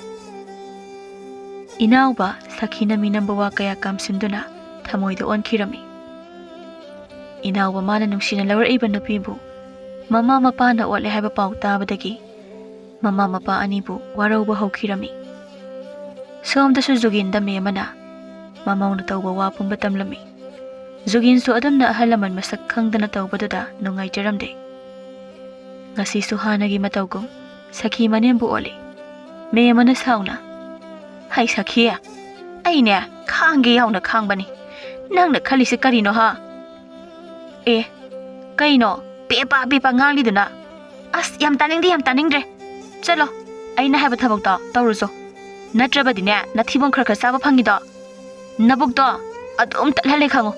ꯏꯅꯥꯎꯕ ꯁꯈꯤꯅ ꯃꯤꯅꯝꯕ ꯋꯥ ꯀꯌꯥ ꯀꯥꯝꯁꯤꯟꯗꯨꯅ ꯊꯃꯣꯏꯗ ꯑꯣꯟꯈꯤꯔꯝꯃꯤ꯫ ꯏꯅꯥꯎꯕ ꯃꯥꯅ ꯅꯨꯡꯁꯤꯅ ꯂꯧꯔꯛꯏꯕ ꯅꯨꯄꯤꯕꯨ ꯃꯃꯥ ꯃꯄꯥꯅ ꯑꯣꯠꯂꯦ ꯍꯥꯏꯕ ꯄꯥꯎ ꯇꯥꯕꯗꯒꯤ ꯃꯃꯥ ꯃꯄꯥ ꯑꯅꯤꯕꯨ ꯋꯥꯔꯧꯕ ꯍꯧꯈꯤꯔꯝꯃꯤ꯫ ꯁꯣꯝꯗꯁꯨ ꯖꯨꯒꯤꯟꯗ ꯃꯦꯝ ꯑꯃꯅ ꯃꯃꯧꯅ ꯇꯧꯕ ꯋꯥ ꯄꯨꯝꯕ ꯇꯝꯂꯝꯃꯤ꯫ ꯖꯨꯒꯤꯟꯁꯨ ꯑꯗꯨꯝꯅ ꯑꯍꯜ ꯂꯃꯟ ꯃꯁꯛ ꯈꯪꯗꯅ ꯇꯧꯕꯗꯨꯗ ꯅꯨꯡꯉꯥꯏꯖꯔꯝꯗꯦ꯫ ꯉꯁꯤꯁꯨ ꯍꯥꯟꯅꯒꯤ ꯃꯇꯧꯒꯨꯝ ꯁꯈꯤ ꯃꯅꯦꯝꯕꯨ ꯑꯣꯠꯂꯤ꯫ ꯃꯦꯝ ꯑꯃꯅ ꯁꯥꯎꯅ, "ꯍꯩ ꯁꯈꯤ, ꯑꯩꯅꯦ ꯈꯥꯡꯒꯦ ꯌꯥꯎꯅ ꯈꯥꯡꯕꯅꯤ꯫ ꯅꯪꯅ ꯈꯜꯂꯤꯁꯦ ꯀꯔꯤꯅꯣ ꯍꯥ?" "ꯑꯦ, ꯀꯩꯅꯣ ꯄꯦꯄꯥ ꯄꯦꯄꯥ ꯉꯥꯡꯂꯤꯗꯨꯅ?" "ꯑꯁ, ꯌꯥꯝ ꯇꯥꯅꯤꯡꯗꯦ, ꯌꯥꯝ ꯇꯥꯅꯤꯡꯗ꯭ꯔꯦ꯫ ꯆꯠꯂꯣ, ꯑꯩꯅ ꯍꯥꯏꯕ ꯊꯕꯛꯇꯣ ꯇꯧꯔꯨꯆꯣ꯫ ꯅꯠꯇ꯭ꯔꯕꯗꯤꯅꯦ ꯅꯊꯤꯕꯣꯡ ꯈꯔ ꯈꯔ ꯆꯥꯕ ꯐꯪꯉꯤꯗꯣ ꯅꯕꯨꯛꯇꯣ ꯑꯗꯨꯝ ꯇꯠꯍꯜꯂꯦ ꯈꯪꯉꯨ꯫"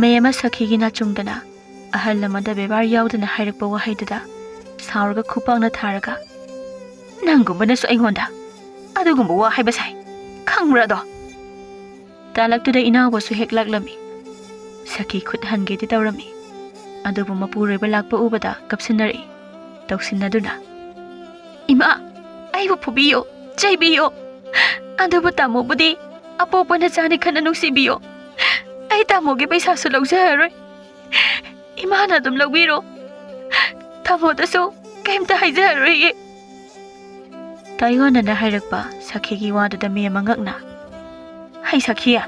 ꯃꯦꯝ ꯑꯃ ꯁꯈꯤꯒꯤ ꯅꯥꯆꯨꯡꯗꯅ ꯑꯍꯜ ꯑꯃꯗ ꯕꯦꯕꯥꯔ ꯌꯥꯎꯗꯅ ꯍꯥꯏꯔꯛꯄ ꯋꯥꯍꯩꯗꯨꯗ ꯁꯥꯎꯔꯒ ꯈꯨꯄꯥꯛꯅ ꯊꯥꯔꯒ, "ꯅꯪꯒꯨꯝꯕꯅꯁꯨ ꯑꯩꯉꯣꯟꯗ ꯑꯗꯨꯒꯨꯝꯕ ꯋꯥ ꯍꯥꯏꯕ ꯁꯥꯏ, ꯈꯪꯕ꯭ꯔꯥ ꯑꯗꯣ?" ꯇꯥꯂꯛꯇꯨꯗ ꯏꯅꯥꯎꯕꯁꯨ ꯍꯦꯛ ꯂꯥꯛꯂꯝꯃꯤ꯫ ꯁꯈꯤ ꯈꯨꯠ ꯍꯟꯒꯦꯗꯤ ꯇꯧꯔꯝꯃꯤ, ꯑꯗꯨꯕꯨ ꯃꯄꯨꯔꯣꯏꯕ ꯂꯥꯛꯄ ꯎꯕꯗ ꯀꯞꯁꯤꯟꯅꯔꯛꯏ꯫ ꯇꯧꯁꯤꯟꯅꯗꯨꯅ, "ꯏꯃꯥ, ꯑꯩꯕꯨ ꯐꯨꯕꯤꯌꯨ, ꯆꯩꯕꯤꯌꯨ, ꯑꯗꯨꯕꯨ ꯇꯥꯃꯣꯕꯨꯗꯤ ꯑꯄꯣꯛꯄ ꯅꯆꯥꯅꯤ ꯈꯟꯅ ꯅꯨꯡꯁꯤꯕꯤꯌꯨ꯫ ꯑꯩ ꯇꯥꯃꯣꯒꯤ ꯄꯩꯁꯥꯁꯨ ꯂꯧꯖꯔꯔꯣꯏ, ꯏꯃꯥꯅ ꯑꯗꯨꯝ ꯂꯧꯕꯤꯔꯣ꯫ ꯇꯥꯃꯣꯗꯁꯨ ꯀꯩꯝꯇ ꯍꯥꯏꯖꯔꯔꯣꯏꯒꯦ꯫" ꯇꯥꯏꯌꯣꯟꯅꯅ ꯍꯥꯏꯔꯛꯄ ꯁꯈꯤꯒꯤ ꯋꯥꯗꯨꯗ ꯃꯦꯝ ꯑꯃ ꯉꯛꯅ, "ꯍꯩ ꯁꯈꯤ,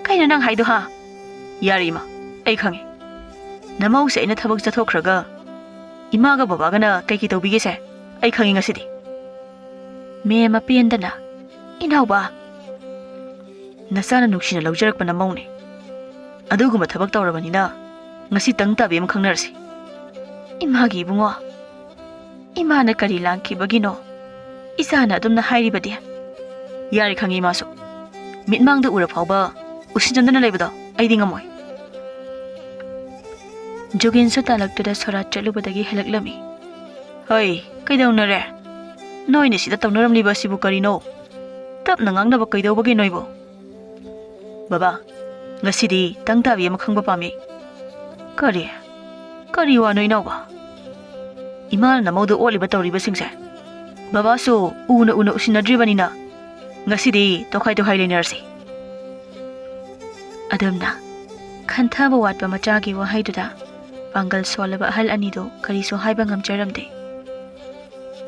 ꯀꯩꯅꯣ ꯅꯪ ꯍꯥꯏꯗꯣ ꯍꯥ?" "ꯌꯥꯔꯦ ꯏꯃꯥ, ꯑꯩ ꯈꯪꯉꯦ꯫ ꯅꯃꯧꯁꯦ ꯑꯩꯅ ꯊꯕꯛ ꯆꯠꯊꯣꯛꯈ꯭ꯔꯒ ꯏꯃꯥꯒ ꯕꯕꯥꯒꯅ ꯀꯩꯀꯩ ꯇꯧꯕꯤꯒꯦꯁꯦ ꯑꯩ ꯈꯪꯉꯤ ꯉꯁꯤꯗꯤ꯫" ꯃꯦꯝ ꯑꯃ ꯄꯦꯟꯗꯅ, "ꯏꯅꯥꯎꯕ, ꯅꯆꯥꯅ ꯅꯨꯡꯁꯤꯅ ꯂꯧꯖꯔꯛꯄ ꯅꯃꯧꯅꯦ꯫ ꯑꯗꯨꯒꯨꯝꯕ ꯊꯕꯛ ꯇꯧꯔꯕꯅꯤꯅ ꯉꯁꯤ ꯇꯪ ꯇꯥꯕꯤ ꯑꯃ ꯈꯪꯅꯔꯁꯤ꯫" "ꯏꯃꯥꯒꯤ ꯏꯕꯨꯡꯉꯣ, ꯏꯃꯥꯅ ꯀꯔꯤ ꯂꯥꯟꯈꯤꯕꯒꯤꯅꯣ ꯏꯆꯥꯅ ꯑꯗꯨꯝꯅ ꯍꯥꯏꯔꯤꯕꯗꯤ?" "ꯌꯥꯔꯦ, ꯈꯪꯉꯤ ꯏꯃꯥꯁꯨ꯫ ꯃꯤꯠꯃꯥꯡꯗ ꯎꯔ ꯐꯥꯎꯕ ꯎꯁꯤꯠꯅꯗꯅ ꯂꯩꯕꯗꯣ ꯑꯩꯗꯤ ꯉꯝꯃꯣꯏ꯫" ꯖꯨꯒꯤꯟꯁꯨ ꯇꯥꯂꯛꯇꯨꯗ ꯁꯣꯔꯥꯠ ꯆꯠꯂꯨꯕꯗꯒꯤ ꯍꯜꯂꯛꯂꯝꯃꯤ꯫ "ꯍꯣꯏ, ꯀꯩꯗꯧꯅꯔꯦ? ꯅꯣꯏꯅ ꯁꯤꯗ ꯇꯧꯅꯔꯝꯂꯤꯕ ꯑꯁꯤꯕꯨ ꯀꯔꯤꯅꯣ? ꯇꯞꯅ ꯉꯥꯡꯅꯕ ꯀꯩꯗꯧꯕꯒꯦ ꯅꯣꯏꯕꯨ? ꯕꯕꯥ, ꯉꯁꯤꯗꯤ ꯇꯪ ꯇꯥꯕꯤ ꯑꯃ ꯈꯪꯕ ꯄꯥꯝꯃꯤ꯫ ꯀꯔꯤ? ꯀꯔꯤ ꯋꯥꯅꯣ ꯏꯅꯥꯎꯕ? ꯏꯃꯥꯅ ꯅꯃꯧꯗ ꯑꯣꯠꯂꯤꯕ ꯇꯧꯔꯤꯕꯁꯤꯡꯁꯦ ꯕꯕꯥꯁꯨ ꯎꯅ ꯎꯅ ꯎꯁꯤꯟꯅꯗ꯭ꯔꯤꯕꯅꯤꯅ ꯉꯁꯤꯗꯤ ꯇꯣꯈꯥꯏ ꯇꯣꯈꯥꯏ ꯂꯩꯅꯔꯁꯤ꯫ ꯑꯗꯨꯝꯅ ꯈꯟꯊꯕ ꯋꯥꯠꯄ ꯃꯆꯥꯒꯤ ꯋꯥꯍꯩꯗꯨꯗ ꯄꯥꯡꯒꯜ ꯁꯣꯜꯂꯕ ꯑꯍꯜ ꯑꯅꯤꯗꯨ ꯀꯔꯤꯁꯨ ꯍꯥꯏꯕ ꯉꯝꯖꯔꯝꯗꯦ꯫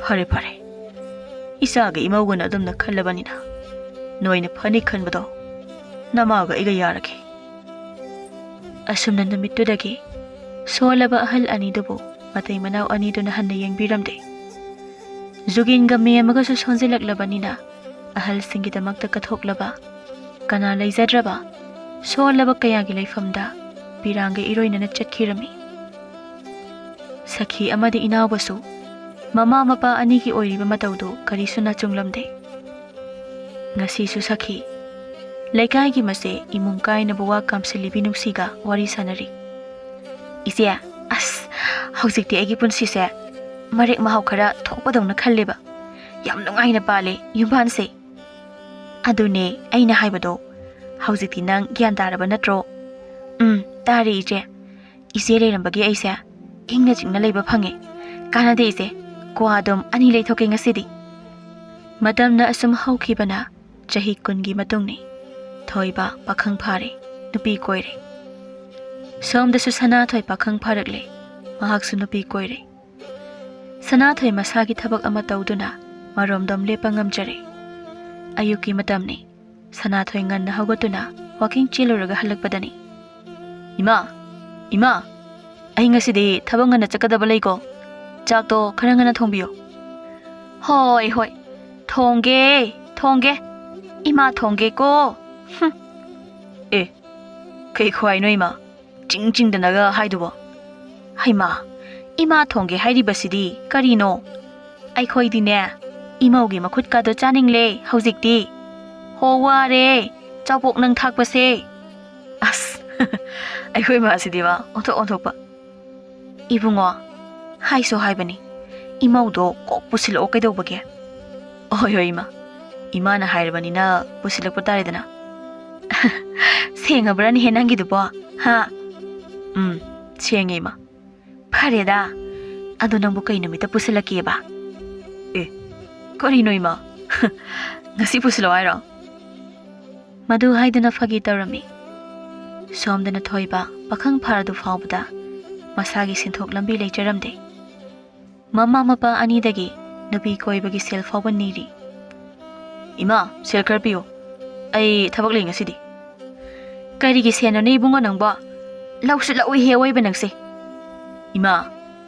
ꯐꯔꯦ ꯐꯔꯦ, ꯏꯆꯥꯒ ꯏꯃꯧꯒꯅ ꯑꯗꯨꯝꯅ ꯈꯜꯂꯕꯅꯤꯅ ꯅꯣꯏꯅ ꯐꯅꯤ ꯈꯟꯕꯗꯣ ꯅꯃꯥꯒ ꯑꯩꯒ ꯌꯥꯔꯒꯦ꯫ ꯑꯁꯨꯝꯅ ꯅꯨꯃꯤꯠꯇꯨꯗꯒꯤ ꯁꯣꯜꯂꯕ ꯑꯍꯜ ꯑꯅꯤꯗꯨꯕꯨ ꯃꯇꯩ ꯃꯅꯥꯎ ꯑꯅꯤꯗꯨꯅ ꯍꯟꯅ ꯌꯦꯡꯕꯤꯔꯝꯗꯦ꯫ ꯖꯨꯒꯤꯟꯒ ꯃꯦꯝꯃꯒꯁꯨ ꯁꯣꯟꯖꯤꯜꯂꯛꯂꯕꯅꯤꯅ ꯑꯍꯜꯁꯤꯡꯒꯤꯗꯃꯛꯇ ꯀꯠꯊꯣꯛꯂꯕ, ꯀꯅꯥ ꯂꯩꯖꯗ꯭ꯔꯕ ꯁꯣꯜꯂꯕ ꯀꯌꯥꯒꯤ ꯂꯩꯐꯝꯗ ꯄꯤꯔꯥꯡꯒ ꯏꯔꯣꯏꯅꯅ ꯆꯠꯈꯤꯔꯝꯃꯤ꯫ ꯁꯈꯤ ꯑꯃꯗꯤ ꯏꯅꯥꯎꯕꯁꯨ ꯃꯃꯥ ꯃꯄꯥ ꯑꯅꯤꯒꯤ ꯑꯣꯏꯔꯤꯕ ꯃꯇꯧꯗꯨ ꯀꯔꯤꯁꯨ ꯅꯆꯨꯡꯂꯝꯗꯦ꯫ ꯉꯁꯤꯁꯨ ꯁꯈꯤ ꯂꯩꯀꯥꯏꯒꯤ ꯃꯆꯦ ꯏꯃꯨꯡ ꯀꯥꯏꯅꯕ ꯋꯥ ꯀꯥꯝꯁꯤꯜꯂꯤꯕꯤ ꯅꯨꯡꯁꯤꯒ ꯋꯥꯔꯤ ꯁꯥꯟꯅꯔꯤ꯫ "ꯏꯆꯦ, ꯑꯁ, ꯍꯧꯖꯤꯛꯇꯤ ꯑꯩꯒꯤ ꯄꯨꯟꯁꯤꯁꯦ ꯃꯔꯦꯛ ꯃꯍꯥꯎ ꯈꯔ ꯊꯣꯛꯄꯗꯧꯅ ꯈꯜꯂꯦꯕ꯫ ꯌꯥꯝ ꯅꯨꯡꯉꯥꯏꯅ ꯄꯥꯜꯂꯦ ꯌꯨꯝꯕꯥꯟꯁꯦ꯫" "ꯑꯗꯨꯅꯦ ꯑꯩꯅ ꯍꯥꯏꯕꯗꯣ, ꯍꯧꯖꯤꯛꯇꯤ ꯅꯪ ꯒ꯭ꯌꯥꯟ ꯇꯥꯔꯕ ꯅꯠꯇ꯭ꯔꯣ?" "ꯎꯝ, ꯇꯥꯔꯦ ꯏꯆꯦ꯫ ꯏꯆꯦ ꯂꯩꯔꯝꯕꯒꯤ ꯑꯩꯁꯦ ꯏꯪꯅ ꯆꯤꯛꯅ ꯂꯩꯕ ꯐꯪꯉꯦ꯫ ꯀꯥꯟꯅꯗꯦ ꯏꯆꯦ, ꯀ꯭ꯋꯥ ꯑꯗꯨꯝ ꯑꯅꯤ ꯂꯩꯊꯣꯛꯀꯦ ꯉꯁꯤꯗꯤ꯫" ꯃꯇꯝꯅ ꯑꯁꯨꯝ ꯍꯧꯈꯤꯕꯅ ꯆꯍꯤ ꯀꯨꯟꯒꯤ ꯃꯇꯨꯡꯅꯤ꯫ ꯊꯣꯏꯕ ꯄꯥꯈꯪ ꯐꯥꯔꯦ, ꯅꯨꯄꯤ ꯀꯣꯏꯔꯦ꯫ ꯁꯣꯝꯗꯁꯨ ꯁꯅꯥꯊꯣꯏ ꯄꯥꯈꯪ ꯐꯥꯔꯛꯂꯦ, ꯃꯍꯥꯛꯁꯨ ꯅꯨꯄꯤ ꯀꯣꯏꯔꯦ꯫ ꯁꯅꯥꯊꯣꯏ ꯃꯁꯥꯒꯤ ꯊꯕꯛ ꯑꯃ ꯇꯧꯗꯨꯅ ꯃꯔꯣꯝꯗꯣꯝ ꯂꯦꯞꯄ ꯉꯝꯖꯔꯦ꯫ ꯑꯌꯨꯛꯀꯤ ꯃꯇꯝꯅꯤ꯫ ꯁꯅꯥꯊꯣꯏ ꯉꯟꯅ ꯍꯧꯒꯠꯇꯨꯅ ꯋꯥꯀꯤꯡ ꯆꯦꯜꯂꯨꯔꯒ ꯍꯜꯂꯛꯄꯗꯅꯤ꯫ "ꯏꯃꯥ, ꯏꯃꯥ, ꯑꯩ ꯉꯁꯤꯗꯤ ꯊꯕꯛ ꯉꯟꯅ ꯆꯠꯀꯗꯕ ꯂꯩꯀꯣ꯫ ꯆꯥꯛꯇꯣ ꯈꯔ ꯉꯟꯅ ꯊꯣꯡꯕꯤꯌꯨ꯫" "ꯍꯣꯏ, ꯍꯣꯏ, ꯊꯣꯡꯒꯦ, ꯊꯣꯡꯒꯦ꯫ ꯏꯃꯥ ꯊꯣꯡꯒꯦꯀꯣ꯫" ꯍꯨꯝ꯫ "ꯑꯦ, ꯀꯩ ꯈ꯭ꯋꯥꯏꯅꯣ ꯏꯃꯥ? ꯆꯤꯡ ꯆꯤꯡꯗꯅꯒ ꯍꯥꯏꯗꯨꯕꯣ?" "ꯍꯩꯃꯥ, ꯏꯃꯥ ꯊꯣꯡꯒꯦ ꯍꯥꯏꯔꯤꯕꯁꯤꯗꯤ ꯀꯔꯤꯅꯣ? ꯑꯩꯈꯣꯏꯗꯤꯅꯦ, ꯏꯃꯧꯒꯤ ꯃꯈꯨꯠꯀꯥꯗꯣ ꯆꯥꯅꯤꯡꯂꯦ ꯍꯧꯖꯤꯛꯇꯤ꯫ ꯍꯣ, ꯋꯥꯔꯦ ꯆꯥꯄꯣꯛ ꯅꯪ ꯊꯥꯛꯄꯁꯦ꯫" ꯑꯁ, ꯑꯩꯈꯣꯏ ꯃꯥꯁꯤꯗꯤꯕ ꯑꯣꯟꯊꯣꯛ ꯑꯣꯟꯊꯣꯛꯄ꯫ "ꯏꯕꯨꯡꯉꯣ, ꯍꯥꯏꯁꯨ ꯍꯥꯏꯕꯅꯤ, ꯏꯃꯧꯗꯣ ꯀꯣꯛ ꯄꯨꯁꯤꯜꯂꯛꯑꯣ ꯀꯩꯗꯧꯕꯒꯦ? ꯍꯣꯏ, ꯍꯣꯏ, ꯏꯃꯥ꯫ ꯏꯃꯥꯅ ꯍꯥꯏꯔꯕꯅꯤꯅ ꯄꯨꯁꯤꯜꯂꯛꯄ ꯇꯥꯔꯦꯗꯅ꯫ ꯁꯦꯡꯉꯕ꯭ꯔꯥꯅꯦꯍꯦ ꯅꯪꯒꯤꯗꯨꯕꯣ? ꯍꯥ? ꯎꯝ, ꯁꯦꯡꯉꯦ, ꯏꯃꯥ꯫ ꯐꯔꯦꯗ꯫ ꯑꯗꯣ ꯅꯪꯕꯨ ꯀꯩ ꯅꯨꯃꯤꯠꯇ ꯄꯨꯁꯤꯜꯂꯛꯀꯦꯕ? ꯑꯦ, ꯀꯔꯤꯅꯣ, ꯏꯃꯥ? ꯉꯁꯤ ꯄꯨꯁꯤꯜꯂꯛꯑꯣ ꯍꯥꯏꯔꯣ? ꯃꯗꯨ ꯍꯥꯏꯗꯨꯅ ꯐꯥꯒꯤ ꯇꯧꯔꯝꯃꯤ꯫ ꯁꯣꯝꯗꯅ ꯊꯣꯏꯕ ꯄꯥꯈꯪ ꯐꯥꯔꯗꯨ ꯐꯥꯎꯕꯗ ꯃꯁꯥꯒꯤ ꯁꯦꯟꯊꯣꯛ ꯂꯝꯕꯤ ꯂꯩꯖꯔꯝꯗꯦ꯫ ꯃꯃꯥ ꯃꯄꯥ ꯑꯅꯤꯗꯒꯤ ꯅꯨꯄꯤ ꯀꯣꯏꯕꯒꯤ ꯁꯦꯜ ꯐꯥꯎꯕ ꯅꯤꯔꯤ꯫ "ꯏꯃꯥ, ꯁꯦꯜ ꯈꯔ ꯄꯤꯌꯨ꯫ ꯑꯩ ꯊꯕꯛ ꯂꯩ ꯉꯁꯤꯗꯤ꯫" "ꯀꯔꯤꯒꯤ ꯁꯦꯜꯅꯣꯅꯦ ꯏꯕꯨꯡꯉꯣ ꯅꯪꯕꯣ? ꯂꯧꯁꯨ ꯂꯧꯏꯍꯦ ꯑꯋꯣꯏꯕ ꯅꯪꯁꯦ꯫" "ꯏꯃꯥ,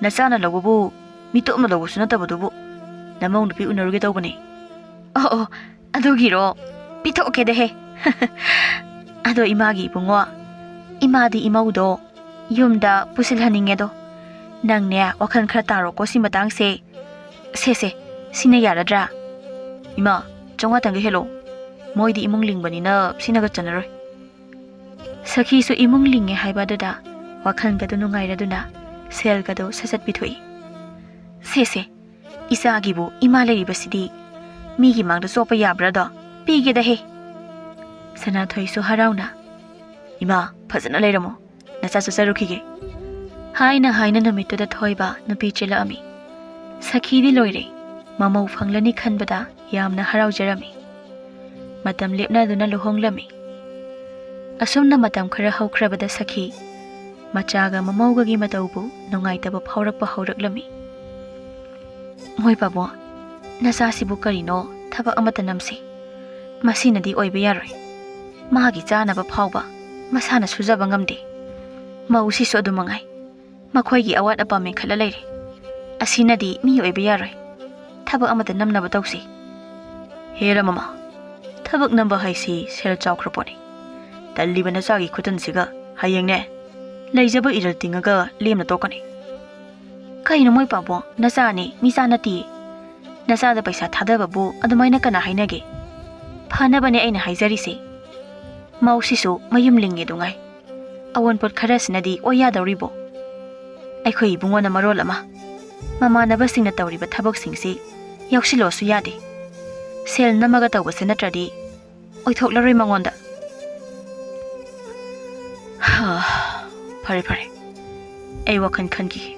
ꯅꯆꯥꯅ ꯂꯧꯕꯕꯨ ꯃꯤꯇꯣꯞꯅ ꯂꯧꯕꯁꯨ ꯅꯠꯇꯕꯗꯨꯕꯨ꯫ ꯅꯃꯧ ꯅꯨꯄꯤ ꯎꯅꯔꯨꯒꯦ ꯇꯧꯕꯅꯦ꯫" "ꯑꯣ, ꯑꯣ, ꯑꯗꯨꯒꯤꯔꯣ? ꯄꯤꯊꯣꯛꯀꯦꯗꯍꯦ꯫" "ꯑꯗꯣ ꯏꯃꯥꯒꯤ ꯏꯕꯨꯡꯉꯣ, ꯏꯃꯥꯗꯤ ꯏꯃꯧꯗꯣ ꯌꯨꯝꯗ ꯄꯨꯁꯤꯜꯍꯟꯅꯤꯡꯉꯦꯗꯣ꯫ ꯅꯪꯅꯦ ꯋꯥꯈꯜ ꯈꯔ ꯇꯥꯔꯣꯀꯣ ꯁꯤ ꯃꯇꯥꯡꯁꯦ꯫ ꯁꯦ, ꯁꯦ, ꯁꯤꯅ ꯌꯥꯔꯗ꯭ꯔꯥ?" "ꯏꯃꯥ, ꯆꯥꯝꯃꯉꯥꯇꯪꯒ ꯍꯦꯜꯂꯣ꯫ ꯃꯣꯏꯗꯤ ꯏꯃꯨꯡ ꯂꯤꯡꯕꯅꯤꯅ ꯁꯤꯅꯒ ꯆꯟꯅꯔꯣꯏ꯫" ꯁꯈꯤꯁꯨ ꯏꯃꯨꯡ ꯂꯤꯡꯉꯦ ꯍꯥꯏꯕ ꯑꯗꯨꯗ ꯋꯥꯈꯜꯒꯗꯨ ꯅꯨꯡꯉꯥꯏꯔꯗꯨꯅ ꯁꯦꯜꯒꯗꯨ ꯁꯠ ꯁꯠ ꯄꯤꯊꯣꯛꯏ꯫ "ꯁꯦ, ꯁꯦ, ꯏꯆꯥꯒꯤꯕꯨ ꯏꯃꯥ ꯂꯩꯔꯤꯕꯁꯤꯗꯤ ꯃꯤꯒꯤ ꯃꯥꯡꯗ ꯆꯣꯞꯄ ꯌꯥꯕ꯭ꯔꯥꯗꯣ? ꯄꯤꯒꯦꯗꯍꯦ꯫" ꯁꯅꯥꯊꯣꯏꯁꯨ ꯍꯔꯥꯎꯅ, "ꯏꯃꯥ, ꯐꯖꯅ ꯂꯩꯔꯝꯃꯣ꯫ ꯅꯆꯥ ꯆꯠꯆꯔꯨꯈꯤꯒꯦ꯫" ꯍꯥꯏꯅ ꯍꯥꯏꯅ ꯅꯨꯃꯤꯠꯇꯨꯗ ꯊꯣꯏꯕ ꯅꯨꯄꯤ ꯆꯦꯜꯂꯛꯑꯝꯃꯤ꯫ ꯁꯈꯤꯗꯤ ꯂꯣꯏꯔꯦ꯫ ꯃꯃꯧ ꯐꯪꯂꯅꯤ ꯈꯟꯕꯗ ꯌꯥꯝꯅ ꯍꯔꯥꯎꯖꯔꯝꯃꯤ꯫ ꯃꯇꯝ ꯂꯦꯞꯅꯗꯨꯅ ꯂꯨꯍꯣꯡꯂꯝꯃꯤ꯫ ꯑꯁꯨꯝꯅ ꯃꯇꯝ ꯈꯔ ꯍꯧꯈ꯭ꯔꯕꯗ ꯁꯈꯤ ꯃꯆꯥꯒ ꯃꯃꯧꯒꯒꯤ ꯃꯇꯧꯕꯨ ꯅꯨꯡꯉꯥꯏꯇꯕ ꯐꯥꯎꯔꯛꯄ ꯍꯧꯔꯛꯂꯝꯃꯤ꯫ "ꯃꯣꯏ ꯄꯥꯕꯨꯡ, ꯅꯆꯥꯁꯤꯕꯨ ꯀꯔꯤꯅꯣ ꯊꯕꯛ ꯑꯃꯠꯇ ꯅꯝꯁꯤ꯫ ꯃꯁꯤꯅꯗꯤ ꯑꯣꯏꯕ ꯌꯥꯔꯣꯏ꯫ ꯃꯥꯒꯤ ꯆꯥꯅꯕ ꯐꯥꯎꯕ ꯃꯁꯥꯅ ꯁꯨꯖꯕ ꯉꯝꯗꯦ꯫ ꯃꯧꯁꯤꯁꯨ ꯑꯗꯨ ꯃꯉꯥꯏ꯫ ꯃꯈꯣꯏꯒꯤ ꯑꯋꯥꯠ ꯑꯄꯥ ꯃꯦꯟꯈꯠꯂ ꯂꯩꯔꯦ꯫ ꯑꯁꯤꯅꯗꯤ ꯃꯤ ꯑꯣꯏꯕ ꯌꯥꯔꯣꯏ꯫ ꯊꯕꯛ ꯑꯃꯠꯇ ꯅꯝꯅꯕ ꯇꯧꯁꯤ꯫" "ꯍꯦ ꯔꯃꯃ, ꯊꯕꯛ ꯅꯝꯕ ꯍꯥꯏꯁꯤ ꯁꯦꯜ ꯆꯥꯎꯈ꯭ꯔ ꯄꯣꯠꯅꯤ꯫ ꯇꯜꯂꯤꯕ ꯅꯆꯥꯒꯤ ꯈꯨꯇꯟꯁꯤꯒ ꯍꯌꯦꯡꯅꯦ, ꯂꯩꯖꯕ ꯏꯔꯜ ꯇꯤꯡꯉꯒ ꯂꯦꯝꯅ ꯇꯣꯛꯀꯅꯤ꯫" "ꯀꯩꯅꯣ ꯃꯣꯏ ꯄꯥꯕꯨꯡ, ꯅꯆꯥꯅꯤ, ꯃꯤꯆꯥ ꯅꯠꯇꯤꯌꯦ꯫ ꯅꯆꯥꯗ ꯄꯩꯁꯥ ꯊꯥꯗꯕꯕꯨ ꯑꯗꯨꯃꯥꯏꯅ ꯀꯅꯥ ꯍꯥꯏꯅꯒꯦ? ꯐꯅꯕꯅꯦ ꯑꯩꯅ ꯍꯥꯏꯖꯔꯤꯁꯦ꯫ ꯃꯧꯁꯤꯁꯨ ꯃꯌꯨꯝ ꯂꯤꯡꯉꯦ ꯗꯨꯉꯥꯏ꯫ ꯑꯋꯣꯟꯄꯣꯠ ꯈꯔꯁꯤꯅꯗꯤ ꯑꯣꯏ ꯌꯥꯗꯧꯔꯤꯕꯣ? ꯑꯩꯈꯣꯏ ꯏꯕꯨꯡꯉꯣꯅ ꯃꯔꯣꯜ ꯑꯃ ꯃꯃꯥꯟꯅꯕꯁꯤꯡꯅ ꯇꯧꯔꯤꯕ ꯊꯕꯛꯁꯤꯡꯁꯤ ꯌꯥꯎꯁꯤꯜꯂꯣꯁꯨ ꯌꯥꯗꯦ꯫ ꯁꯦꯜ ꯅꯝꯃꯒ ꯇꯧꯕꯁꯦ ꯅꯠꯇ꯭ꯔꯗꯤ ꯑꯣꯏꯊꯣꯛꯂꯔꯣꯏ ꯃꯉꯣꯟꯗ꯫ ꯍꯥ, ꯐꯔꯦ ꯐꯔꯦ, ꯑꯩ ꯋꯥꯈꯜ ꯈꯟꯈꯤꯒꯦ꯫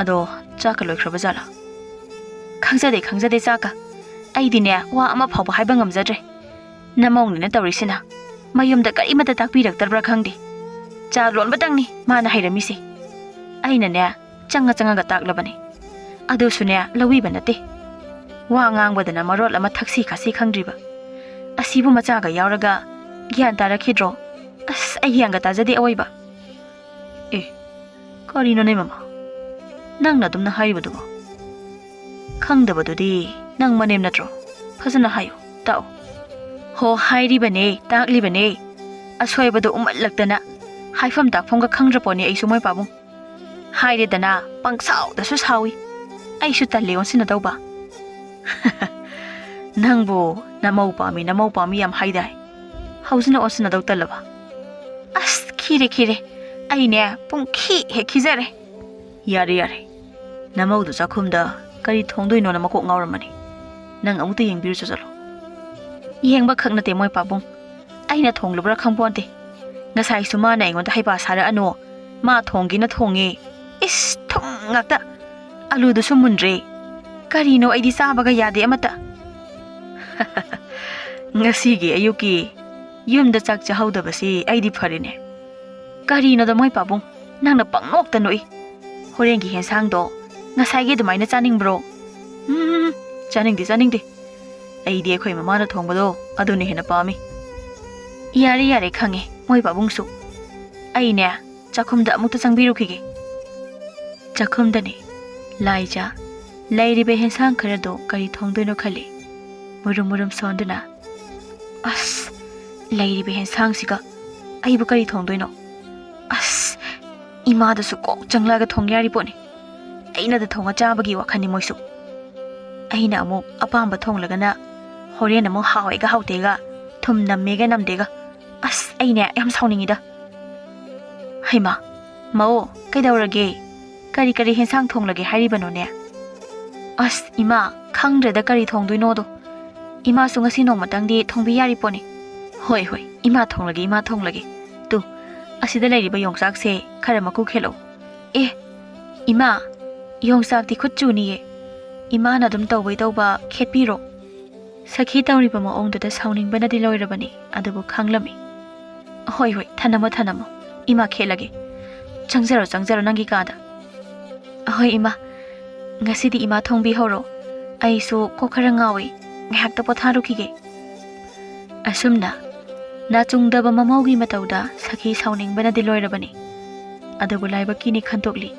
ꯑꯗꯣ ꯆꯥꯛꯀ ꯂꯣꯏꯈ꯭ꯔꯕ ꯖꯥꯠꯂꯥ? ꯈꯪꯖꯗꯦ, ꯈꯪꯖꯗꯦ ꯆꯥꯛꯀ꯫ ꯑꯩꯗꯤꯅꯦ, ꯋꯥ ꯑꯃ ꯐꯥꯎꯕ ꯍꯥꯏꯕ ꯉꯝꯖꯗ꯭ꯔꯦ꯫ ꯅꯃꯧꯅꯤꯅ ꯇꯧꯔꯤꯁꯤꯅ ꯃꯌꯨꯝꯗ ꯀꯔꯤꯃꯠꯇ ꯇꯥꯛꯄꯤꯔꯛꯇꯕ꯭ꯔꯥ ꯈꯪꯗꯦ꯫ ꯆꯥ ꯂꯣꯟꯕꯇꯪꯅꯤ ꯃꯥꯅ ꯍꯩꯔꯝꯃꯤꯁꯦ꯫ ꯑꯩꯅꯅꯦ, ꯆꯪꯉ ꯆꯪꯉꯒ ꯇꯥꯛꯂꯕꯅꯤ꯫ ꯑꯗꯨꯁꯨꯅꯦ, ꯂꯧꯕꯤꯕ ꯅꯠꯇꯦ꯫ ꯋꯥ ꯉꯥꯡꯕꯗꯅ ꯃꯔꯣꯜ ꯑꯃ ꯊꯛꯁꯤ ꯈꯥꯁꯤ ꯈꯪꯗ꯭ꯔꯤꯕ꯫ ꯑꯁꯤꯕꯨ ꯃꯆꯥꯒ ꯌꯥꯎꯔꯒ ꯒ꯭ꯌꯥꯟ ꯇꯥꯔꯛꯈꯤꯗ꯭ꯔꯣ? ꯑꯁ, ꯑꯩ ꯒ꯭ꯌꯥꯟꯒ ꯇꯥꯖꯗꯦ ꯑꯑꯣꯏꯕ꯫ ꯑꯦ, ꯀꯔꯤꯅꯣꯅꯦ ꯃꯃꯥ? ꯅꯪꯅ ꯑꯗꯨꯝꯅ ꯍꯥꯏꯔꯤꯕꯗꯨꯕꯣ? ꯈꯪꯗꯕꯗꯨꯗꯤ ꯅꯪ ꯃꯅꯦꯝ ꯅꯠꯇ꯭ꯔꯣ? ꯐꯖꯅ ꯍꯥꯏꯌꯨ, ꯇꯥꯛꯎ꯫ ꯍꯣ, ꯍꯥꯏꯔꯤꯕꯅꯦ, ꯇꯥꯛꯂꯤꯕꯅꯦ꯫ ꯑꯁꯣꯏꯕꯗꯣ ꯎꯃꯠꯂꯛꯇꯅ ꯍꯥꯏꯐꯝ ꯇꯥꯛꯐꯝꯒ ꯈꯪꯗ꯭ꯔꯄꯣꯠꯅꯤ ꯑꯩꯁꯨ, ꯃꯣꯏ ꯄꯥꯕꯨꯡ꯫ ꯍꯥꯏꯔꯦꯗꯅ, ꯄꯪꯁꯥꯎꯗꯁꯨ ꯁꯥꯎꯏ꯫ ꯑꯩꯁꯨ ꯇꯜꯂꯦ ꯑꯣꯟꯁꯤꯟꯅꯗꯧꯕ꯫ ꯅꯪꯕꯨ ꯅꯃꯧ ꯄꯥꯝꯃꯤ, ꯅꯃꯧ ꯄꯥꯝꯃꯤ ꯌꯥꯝ ꯍꯥꯏꯗꯥꯏ? ꯍꯧꯖꯤꯛꯅ ꯑꯣꯟꯁꯤꯟꯅꯗꯧ ꯇꯜꯂꯕ? ꯑꯁ, ꯈꯤꯔꯦ, ꯈꯤꯔꯦ꯫ ꯑꯩꯅꯦ, ꯄꯨꯡꯈꯤ ꯍꯦꯛ ꯈꯤꯖꯔꯦ꯫ ꯌꯥꯔꯦ, ꯌꯥꯔꯦ꯫ ꯅꯃꯧꯗꯨ ꯆꯥꯛꯈꯨꯝꯗ ꯀꯔꯤ ꯊꯣꯡꯗꯣꯏꯅꯣꯅ ꯃꯀꯣꯛ ꯉꯥꯎꯔꯝꯃꯅꯤ꯫ ꯅꯪ ꯑꯃꯨꯛꯇ ꯌꯦꯡꯕꯤꯔꯨꯆꯣ ꯆꯠꯂꯣ꯫ ꯌꯦꯡꯕ ꯈꯛ ꯅꯠꯇꯦ, ꯃꯣꯏ ꯄꯥꯕꯨꯡ꯫ ꯑꯩꯅ ꯊꯣꯡꯂꯨꯕ꯭ꯔꯥ ꯈꯪꯄꯣꯟꯇꯦ꯫ ꯉꯁꯥꯏꯁꯨ ꯃꯥꯅ ꯑꯩꯉꯣꯟꯗ ꯍꯩꯄꯥ ꯁꯥꯔꯛꯑꯅꯨ꯫ ꯃꯥ ꯊꯣꯡꯒꯦꯅ ꯊꯣꯡꯉꯦ꯫ ꯏꯁ, ꯊꯨꯝ ꯉꯥꯛꯇ꯫ ꯑꯂꯨꯗꯨꯁꯨ ꯃꯨꯟꯗ꯭ꯔꯦ꯫ ꯀꯔꯤꯅꯣ, ꯑꯩꯗꯤ ꯆꯥꯕꯒ ꯌꯥꯗꯦ ꯑꯃꯠꯇ꯫ ꯉꯁꯤꯒꯤ ꯑꯌꯨꯛꯀꯤ ꯌꯨꯝꯗ ꯆꯥꯛ ꯆꯥꯍꯧꯗꯕꯁꯤ ꯑꯩꯗꯤ ꯐꯔꯦꯅꯦ꯫ ꯀꯔꯤꯅꯣꯗ ꯃꯣꯏ ꯄꯥꯕꯨꯡ, ꯅꯪꯅ ꯄꯪꯅꯣꯛꯇ ꯅꯣꯛꯏ꯫ ꯍꯣꯔꯦꯟꯒꯤ ꯍꯦꯟꯁꯥꯡꯗꯣ ꯉꯁꯥꯏꯒꯤ ꯑꯗꯨꯃꯥꯏꯅ ꯆꯥꯅꯤꯡꯕ꯭ꯔꯣ? ꯎꯝ, ꯆꯥꯅꯤꯡꯗꯦ, ꯆꯥꯅꯤꯡꯗꯦ꯫ ꯑꯩꯗꯤ ꯑꯩꯈꯣꯏ ꯃꯃꯥꯅ ꯊꯣꯡꯕꯗꯣ ꯑꯗꯨꯅ ꯍꯦꯟꯅ ꯄꯥꯝꯃꯤ꯫ ꯌꯥꯔꯦ, ꯌꯥꯔꯦ, ꯈꯪꯉꯦ, ꯃꯣꯏ ꯄꯥꯕꯨꯡꯁꯨ꯫ ꯑꯩꯅꯦ, ꯆꯥꯛꯈꯨꯝꯗ ꯑꯃꯨꯛꯇ ꯆꯪꯕꯤꯔꯨꯈꯤꯒꯦ꯫ ꯆꯥꯛꯈꯨꯝꯗꯅꯦ, ꯂꯥꯏꯖꯥ, ꯂꯩꯔꯤꯕ ꯍꯦꯟꯁꯥꯡ ꯈꯔꯗꯣ ꯀꯔꯤ ꯊꯣꯡꯗꯣꯏꯅꯣ ꯈꯜꯂꯤ꯫ ꯃꯨꯔꯨꯝ ꯃꯨꯔꯨꯝ ꯁꯣꯟꯗꯨꯅ, ꯑꯁ, ꯂꯩꯔꯤꯕ ꯍꯦꯟꯁꯥꯡꯁꯤꯒ ꯑꯩꯕꯨ ꯀꯔꯤ ꯊꯣꯡꯗꯣꯏꯅꯣ? ꯑꯁ, ꯏꯃꯥꯗꯁꯨ ꯀꯣꯛ ꯆꯪꯂꯛꯑꯒ ꯊꯣꯡ ꯌꯥꯔꯤ ꯄꯣꯠꯅꯤ꯫ ꯑꯩꯅꯗ ꯊꯣꯡꯉ ꯆꯥꯕꯒꯤ ꯋꯥꯈꯜꯅꯤ ꯃꯣꯏꯁꯨ꯫ ꯑꯩꯅ ꯑꯃꯨꯛ ꯑꯄꯥꯝꯕ ꯊꯣꯡꯂꯒꯅ ꯍꯣꯔꯦꯟ ꯑꯃꯨꯛ ꯍꯥꯎꯋꯦꯒ ꯍꯥꯎꯇꯦꯒ, ꯊꯨꯝ ꯅꯝꯃꯦꯒ ꯅꯝꯗꯦꯒ꯫ ꯑꯁ, ꯑꯩꯅꯦ ꯌꯥꯝ ꯁꯥꯎꯅꯤꯡꯉꯤꯗ꯫ ꯍꯩꯃꯥ, ꯃꯧ, ꯀꯩꯗꯧꯔꯒꯦ? ꯀꯔꯤ ꯀꯔꯤ ꯍꯦꯟꯁꯥꯡ ꯊꯣꯡꯂꯒꯦ ꯍꯥꯏꯔꯤꯕꯅꯣꯅꯦ? ꯑꯁ, ꯏꯃꯥ, ꯈꯪꯗ꯭ꯔꯦꯗ ꯀꯔꯤ ꯊꯣꯡꯗꯣꯏꯅꯣꯗꯣ꯫ ꯏꯃꯥꯁꯨ ꯉꯁꯤ ꯅꯣꯡꯃꯇꯪꯗꯤ ꯊꯣꯡꯕꯤ ꯌꯥꯔꯤ ꯄꯣꯠꯅꯤ꯫ ꯍꯣꯏ, ꯍꯣꯏ, ꯏꯃꯥ ꯊꯣꯡꯂꯒꯦ, ꯏꯃꯥ ꯊꯣꯡꯂꯒꯦ꯫ ꯇꯨ, ꯑꯁꯤꯗ ꯂꯩꯔꯤꯕ ꯌꯣꯡꯆꯥꯛꯁꯦ ꯈꯔ ꯃꯀꯨ ꯈꯦꯠꯂꯛꯎ꯫ ꯑꯦ, ꯏꯃꯥ, ꯌꯣꯡꯆꯥꯛꯇꯤ ꯈꯨꯠ ꯆꯨꯅꯤꯌꯦ꯫ ꯏꯃꯥꯅ ꯑꯗꯨꯝ ꯇꯧꯕꯩ ꯇꯧꯕ ꯈꯦꯠꯄꯤꯔꯣ꯫ ꯁꯈꯤ ꯇꯧꯔꯤꯕ ꯃꯑꯣꯡꯗꯨꯗ ꯁꯥꯎꯅꯤꯡꯕꯅꯗꯤ ꯂꯣꯏꯔꯕꯅꯤ, ꯑꯗꯨꯕꯨ ꯈꯥꯡꯂꯝꯃꯤ꯫ ꯍꯣꯏ, ꯍꯣꯏ, ꯊꯅꯝꯃꯣ, ꯊꯅꯝꯃꯣ꯫ ꯏꯃꯥ ꯈꯦꯠꯂꯒꯦ꯫ ꯆꯪꯖꯔꯣ, ꯆꯪꯖꯔꯣ ꯅꯪꯒꯤ ꯀꯥꯗ꯫ ꯍꯣꯏ, ꯏꯃꯥ꯫ ꯉꯁꯤꯗꯤ ꯏꯃꯥ ꯊꯣꯡꯕꯤꯍꯧꯔꯣ꯫ ꯑꯩꯁꯨ ꯀꯣꯛ ꯈꯔ ꯉꯥꯎꯏ꯫ ꯉꯥꯏꯍꯥꯛꯇ ꯄꯣꯊꯥꯔꯨꯈꯤꯒꯦ꯫ ꯑꯁꯨꯝꯅ ꯅꯥꯆꯨꯡꯗꯕ ꯃꯃꯧꯒꯤ ꯃꯇꯧꯗ ꯁꯈꯤ ꯁꯥꯎꯅꯤꯡꯕꯅꯗꯤ ꯂꯣꯏꯔꯕꯅꯤ꯫ ꯑꯗꯨꯕꯨ ꯂꯥꯏꯕꯛꯀꯤꯅꯤ ꯈꯟꯇꯣꯛꯂꯤ꯫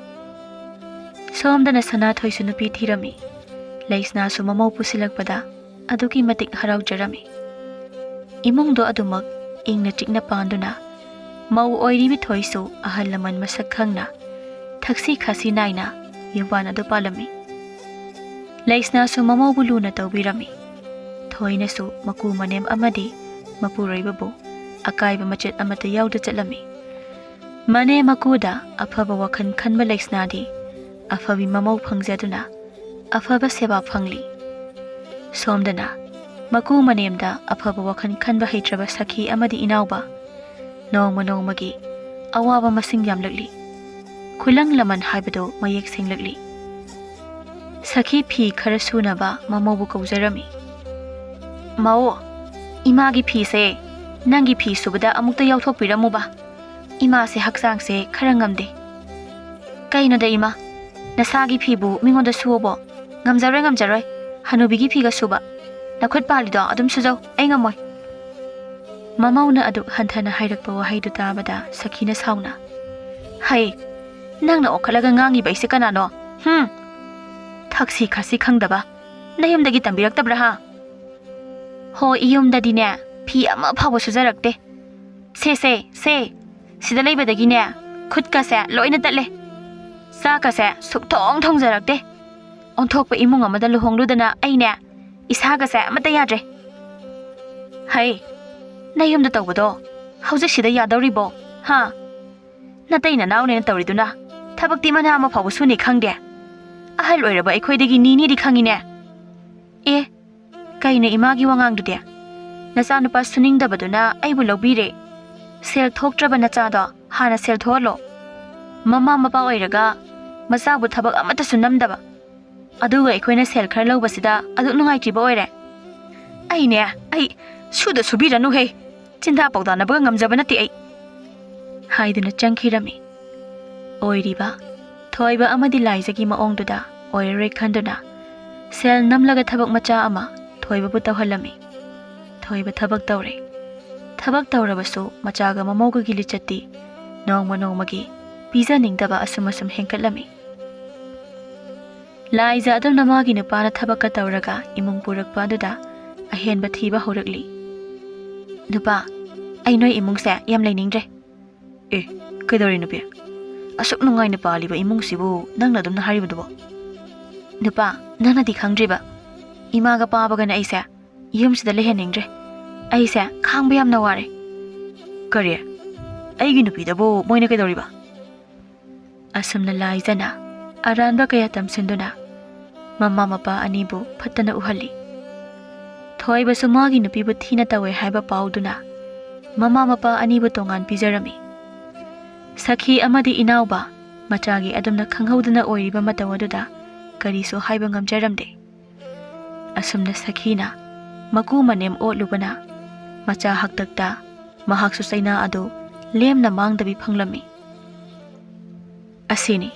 ꯁꯣꯝꯗꯅ ꯁꯅꯥꯊꯣꯏꯁꯨ ꯅꯨꯄꯤ ꯊꯤꯔꯝꯃꯤ꯫ ꯂꯩꯁꯅꯥꯁꯨ ꯃꯃꯧ ꯄꯨꯁꯤꯜꯂꯛꯄꯗ ꯑꯗꯨꯛꯀꯤ ꯃꯇꯤꯛ ꯍꯔꯥꯎꯖꯔꯝꯃꯤ꯫ ꯏꯃꯨꯡꯗꯣ ꯑꯗꯨꯃꯛ ꯏꯪꯅ ꯆꯤꯛꯅ ꯄꯥꯟꯗꯨꯅ ꯃꯧ ꯑꯣꯏꯔꯤꯕꯤ ꯊꯣꯏꯁꯨ ꯑꯍꯜ ꯂꯃꯟ ꯃꯁꯛ ꯈꯪꯅ ꯊꯛꯁꯤ ꯈꯥꯁꯤ ꯅꯥꯏꯅ ꯌꯨꯝꯕꯥꯟ ꯑꯗꯨ ꯄꯥꯜꯂꯝꯃꯤ꯫ ꯂꯩꯁꯅꯥꯁꯨ ꯃꯃꯧꯕꯨ ꯂꯨꯅ ꯇꯧꯕꯤꯔꯝꯃꯤ꯫ ꯊꯣꯏꯅꯁꯨ ꯃꯀꯨ ꯃꯅꯦꯝ ꯑꯃꯗꯤ ꯃꯄꯨꯔꯣꯏꯕꯕꯨ ꯑꯀꯥꯏꯕ ꯃꯆꯦꯠ ꯑꯃꯠꯇ ꯌꯥꯎꯗ ꯆꯠꯂꯝꯃꯤ꯫ ꯃꯅꯦꯝ ꯃꯀꯨꯗ ꯑꯐꯕ ꯋꯥꯈꯜ ꯈꯟꯕ ꯂꯩꯁꯅꯥꯗꯤ ꯑꯐꯕꯤ ꯃꯃꯧ ꯐꯪꯖꯗꯨꯅ ꯑꯐꯕ ꯁꯦꯕꯥ ꯐꯪꯂꯤ꯫ ꯁꯣꯝꯗꯅ ꯃꯀꯨ ꯃꯅꯦꯝꯗ ꯑꯐꯕ ꯋꯥꯈꯜ ꯈꯟꯕ ꯍꯩꯇ꯭ꯔꯕ ꯁꯈꯤ ꯑꯃꯗꯤ ꯏꯅꯥꯎꯕ ꯅꯣꯡꯃ ꯅꯣꯡꯃꯒꯤ ꯑꯋꯥꯕ ꯃꯁꯤꯡ ꯌꯥꯝꯂꯛꯂꯤ꯫ ꯈꯨꯂꯪ ꯂꯃꯟ ꯍꯥꯏꯕꯗꯨ ꯃꯌꯦꯛ ꯁꯦꯡꯂꯛꯂꯤ꯫ ꯁꯈꯤ ꯐꯤ ꯈꯔ ꯁꯨꯅꯕ ꯃꯃꯧꯕꯨ ꯀꯧꯖꯔꯝꯃꯤ꯫ "ꯃꯧ, ꯏꯃꯥꯒꯤ ꯐꯤꯁꯦ ꯅꯪꯒꯤ ꯐꯤ ꯁꯨꯕꯗ ꯑꯃꯨꯛꯇ ꯌꯥꯎꯊꯣꯛꯄꯤꯔꯝꯃꯨꯕ꯫ ꯏꯃꯥꯁꯦ ꯍꯛꯆꯥꯡꯁꯦ ꯈꯔ ꯉꯝꯗꯦ꯫" "ꯀꯩꯅꯣꯗ ꯏꯃꯥ, ꯅꯁꯥꯒꯤ ꯐꯤꯕꯨ ꯃꯤꯉꯣꯟꯗ ꯁꯨꯑꯣꯕꯣ? ꯉꯝꯖꯔꯣꯏ, ꯉꯝꯖꯔꯣꯏ꯫ ꯍꯅꯨꯕꯤꯒꯤ ꯐꯤꯒ ꯁꯨꯕ꯫ ꯅꯈꯨꯠ ꯄꯥꯜꯂꯤꯗꯣ ꯑꯗꯨꯝ ꯁꯨꯖꯧ, ꯑꯩ ꯉꯝꯃꯣꯏ꯫" ꯃꯃꯧꯅ ꯑꯗꯨꯛ ꯍꯟꯊꯅ ꯍꯥꯏꯔꯛꯄ ꯋꯥꯍꯩꯗꯨ ꯇꯥꯕꯗ ꯁꯈꯤꯅ ꯁꯥꯎꯅ, "ꯍꯩ, ꯅꯪꯅ ꯑꯣꯟꯈꯠꯂꯒ ꯉꯥꯡꯉꯤꯕ ꯑꯩꯁꯦ ꯀꯅꯥꯅꯣ? ꯍꯨꯝ? ꯊꯛꯁꯤ ꯈꯥꯁꯤ ꯈꯪꯗꯕ꯫ ꯅꯌꯨꯝꯗꯒꯤ ꯇꯝꯕꯤꯔꯛꯇꯕ꯭ꯔꯥ ꯍꯥ?" "ꯍꯣ, ꯏꯌꯨꯝꯗꯗꯤꯅꯦ ꯐꯤ ꯑꯃ ꯐꯥꯎꯕ ꯁꯨꯖꯔꯛꯇꯦ꯫ ꯁꯦ, ꯁꯦ, ꯁꯦ, ꯁꯤꯗ ꯂꯩꯕꯗꯒꯤꯅꯦ ꯈꯨꯠꯀꯁꯦ ꯂꯣꯏꯅ ꯇꯠꯂꯦ꯫ ꯆꯥꯛꯀꯁꯦ ꯁꯨꯛꯊꯣꯡ ꯊꯣꯡꯖꯔꯛꯇꯦ꯫ ꯑꯣꯟꯊꯣꯛꯄ ꯏꯃꯨꯡ ꯑꯃꯗ ꯂꯨꯍꯣꯡꯂꯨꯗꯅ ꯑꯩꯅꯦ ꯏꯁꯥꯒꯁꯦ ꯑꯃꯠꯇ ꯌꯥꯗ꯭ꯔꯦ꯫" "ꯍꯩ, ꯅꯌꯨꯝꯗ ꯇꯧꯕꯗꯣ ꯍꯧꯖꯤꯛ ꯁꯤꯗ ꯌꯥꯗꯧꯔꯤꯕꯣ? ꯍꯥ? ꯅꯇꯩ ꯅꯅꯥꯎꯅꯦꯅ ꯇꯧꯔꯤꯗꯨꯅ ꯊꯕꯛꯇꯤ ꯃꯅꯥ ꯑꯃ ꯐꯥꯎꯕ ꯁꯨꯅꯤ ꯈꯪꯗꯦ꯫ ꯑꯍꯜ ꯑꯣꯏꯔꯕ ꯑꯩꯈꯣꯏꯗꯒꯤ ꯅꯤꯅꯤꯗꯤ ꯈꯪꯉꯤꯅꯦ꯫ ꯑꯦ, ꯀꯩꯅꯣ ꯏꯃꯥꯒꯤ ꯋꯥꯉꯥꯡꯗꯨꯗꯤ? ꯅꯆꯥꯅꯨꯄꯥ ꯁꯨꯅꯤꯡꯗꯕꯗꯨꯅ ꯑꯩꯕꯨ ꯂꯧꯕꯤꯔꯦ꯫ ꯁꯦꯜ ꯊꯣꯛꯇ꯭ꯔꯕ ꯅꯆꯥꯗꯣ ꯍꯥꯟꯅ ꯁꯦꯜ ꯊꯣꯛꯍꯜꯂꯣ꯫ ꯃꯃꯥ ꯃꯄꯥ ꯑꯣꯏꯔꯒ ꯃꯆꯥꯕꯨ ꯊꯕꯛ ꯑꯃꯠꯇꯁꯨ ꯅꯝꯗꯕ꯫ ꯑꯗꯨꯒ ꯑꯩꯈꯣꯏꯅ ꯁꯦꯜ ꯈꯔ ꯂꯧꯕꯁꯤꯗ ꯑꯗꯨꯛ ꯅꯨꯡꯉꯥꯏꯇ꯭ꯔꯤꯕ ꯑꯣꯏꯔꯦ꯫ ꯑꯩꯅꯦ, ꯑꯩ ꯁꯨꯗ ꯁꯨꯕꯤꯔꯅꯨꯍꯦ꯫ ꯆꯤꯟꯗꯥ ꯄꯥꯎꯗꯥꯅꯕꯒ ꯉꯝꯖꯕ ꯅꯠꯇꯦ ꯑꯩ꯫ ꯍꯥꯏꯗꯨꯅ ꯆꯪꯈꯤꯔꯝꯃꯤ꯫ ꯑꯣꯏꯔꯤꯕ ꯊꯣꯏꯕ ꯑꯃꯗꯤ ꯂꯥꯏꯖꯒꯤ ꯃꯑꯣꯡꯗꯨꯗ ꯑꯣꯏꯔꯔꯣꯏ ꯈꯟꯗꯨꯅ ꯁꯦꯜ ꯅꯝꯂꯒ ꯊꯕꯛ ꯃꯆꯥ ꯑꯃ ꯊꯣꯏꯕꯕꯨ ꯇꯧꯍꯜꯂꯝꯃꯤ꯫ ꯊꯣꯏꯕ ꯊꯕꯛ ꯇꯧꯔꯦ꯫ ꯊꯕꯛ ꯇꯧꯔꯕꯁꯨ ꯃꯆꯥꯒ ꯃꯃꯧꯒꯒꯤ ꯂꯤꯆꯠꯇꯤ ꯅꯣꯡꯃ ꯅꯣꯡꯃꯒꯤ ꯄꯤꯖꯅꯤꯡꯗꯕ ꯑꯁꯨꯝ ꯑꯁꯨꯝ ꯍꯦꯟꯒꯠꯂꯝꯃꯤ꯫ ꯂꯥꯏꯖ ꯑꯗꯨꯝꯅ ꯃꯥꯒꯤ ꯅꯨꯄꯥꯅ ꯊꯕꯛꯀ ꯇꯧꯔꯒ ꯏꯃꯨꯡ ꯄꯨꯔꯛꯄ ꯑꯗꯨꯗ ꯑꯍꯦꯟꯕ ꯊꯤꯕ ꯍꯧꯔꯛꯂꯤ꯫ "ꯅꯨꯄꯥ, ꯑꯩ ꯅꯣꯏ ꯏꯃꯨꯡꯁꯦ ꯌꯥꯝ ꯂꯩꯅꯤꯡꯗ꯭ꯔꯦ꯫" "ꯑꯦ, ꯀꯩꯗꯧꯔꯦ ꯅꯨꯄꯤ? ꯑꯁꯨꯛ ꯅꯨꯡꯉꯥꯏꯅ ꯄꯥꯜꯂꯤꯕ ꯏꯃꯨꯡꯁꯤꯕꯨ ꯅꯪꯅ ꯑꯗꯨꯝꯅ ꯍꯥꯏꯔꯤꯕꯗꯨꯕꯣ?" "ꯅꯨꯄꯥ, ꯅꯪꯅꯗꯤ ꯈꯪꯗ꯭ꯔꯤꯕ꯫ ꯏꯃꯥꯒ ꯄꯥꯕꯒꯅ ꯑꯩꯁꯦ ꯌꯨꯝꯁꯤꯗ ꯂꯩꯍꯟꯅꯤꯡꯗ꯭ꯔꯦ꯫ ꯑꯩꯁꯦ ꯈꯥꯡꯕ ꯌꯥꯝꯅ ꯋꯥꯔꯦ꯫" "ꯀꯔꯤ? ꯑꯩꯒꯤ ꯅꯨꯄꯤꯗꯕꯨ ꯃꯣꯏꯅ ꯀꯩꯗꯧꯔꯤꯕ?" ꯑꯁꯨꯝꯅ ꯂꯥꯏꯖꯅ ꯑꯔꯥꯟꯕ ꯀꯌꯥ ꯇꯝꯁꯤꯟꯗꯨꯅ ꯃꯃꯥ ꯃꯄꯥ ꯑꯅꯤꯕꯨ ꯐꯠꯇꯅ ꯎꯍꯜꯂꯤ꯫ ꯊꯣꯏꯕꯁꯨ ꯃꯥꯒꯤ ꯅꯨꯄꯤꯕꯨ ꯊꯤꯅ ꯇꯧꯋꯦ ꯍꯥꯏꯕ ꯄꯥꯎꯗꯨꯅ ꯃꯃꯥ ꯃꯄꯥ ꯑꯅꯤꯕꯨ ꯇꯣꯉꯥꯟ ꯄꯤꯖꯔꯝꯃꯤ꯫ ꯁꯈꯤ ꯑꯃꯗꯤ ꯏꯅꯥꯎꯕ ꯃꯆꯥꯒꯤ ꯑꯗꯨꯝꯅ ꯈꯪꯍꯧꯗꯅ ꯑꯣꯏꯔꯤꯕ ꯃꯇꯧ ꯑꯗꯨꯗ ꯀꯔꯤꯁꯨ ꯍꯥꯏꯕ ꯉꯝꯖꯔꯝꯗꯦ꯫ ꯑꯁꯨꯝꯅ ꯁꯈꯤꯅ ꯃꯀꯨ ꯃꯅꯦꯝ ꯑꯣꯠꯂꯨꯕꯅ ꯃꯆꯥ ꯍꯥꯛꯇꯛꯇ ꯃꯍꯥꯛꯁꯨ ꯆꯩꯅꯥ ꯑꯗꯨ ꯂꯦꯝꯅ ꯃꯥꯡꯗꯕꯤ ꯐꯪꯂꯝꯃꯤ꯫ ꯑꯁꯤꯅꯤ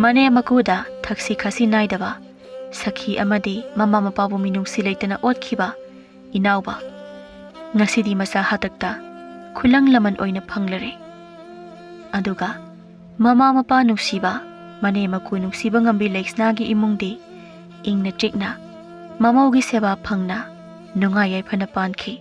ꯃꯅꯦꯝ ꯃꯀꯨꯗ ꯊꯛꯁꯤ ꯈꯥꯁꯤ ꯅꯥꯏꯗꯕ ꯁꯈꯤ ꯑꯃꯗꯤ ꯃꯃꯥ ꯃꯄꯥꯕꯨ ꯃꯤꯅꯨꯡꯁꯤ ꯂꯩꯇꯅ ꯑꯣꯠꯈꯤꯕ ꯏꯅꯥꯎꯕ꯫ ꯉꯁꯤꯗꯤ ꯃꯆꯥ ꯍꯥꯛꯇꯛꯇ ꯈꯨꯂꯪ ꯂꯃꯟ ꯑꯣꯏꯅ ꯐꯪꯂꯔꯦ꯫ ꯑꯗꯨꯒ ꯃꯃꯥ ꯃꯄꯥ ꯅꯨꯡꯁꯤꯕ, ꯃꯅꯦꯝ ꯃꯀꯨ ꯅꯨꯡꯁꯤꯕ ꯉꯝꯕꯤ ꯂꯩꯁꯅꯥꯒꯤ ꯏꯃꯨꯡꯗꯤ ꯏꯪꯅ ꯆꯤꯛꯅ ꯃꯃꯧꯒꯤ ꯁꯦꯕꯥ ꯐꯪꯅ ꯅꯨꯡꯉꯥꯏ ꯌꯥꯏꯐꯅ ꯄꯥꯟꯈꯤ꯫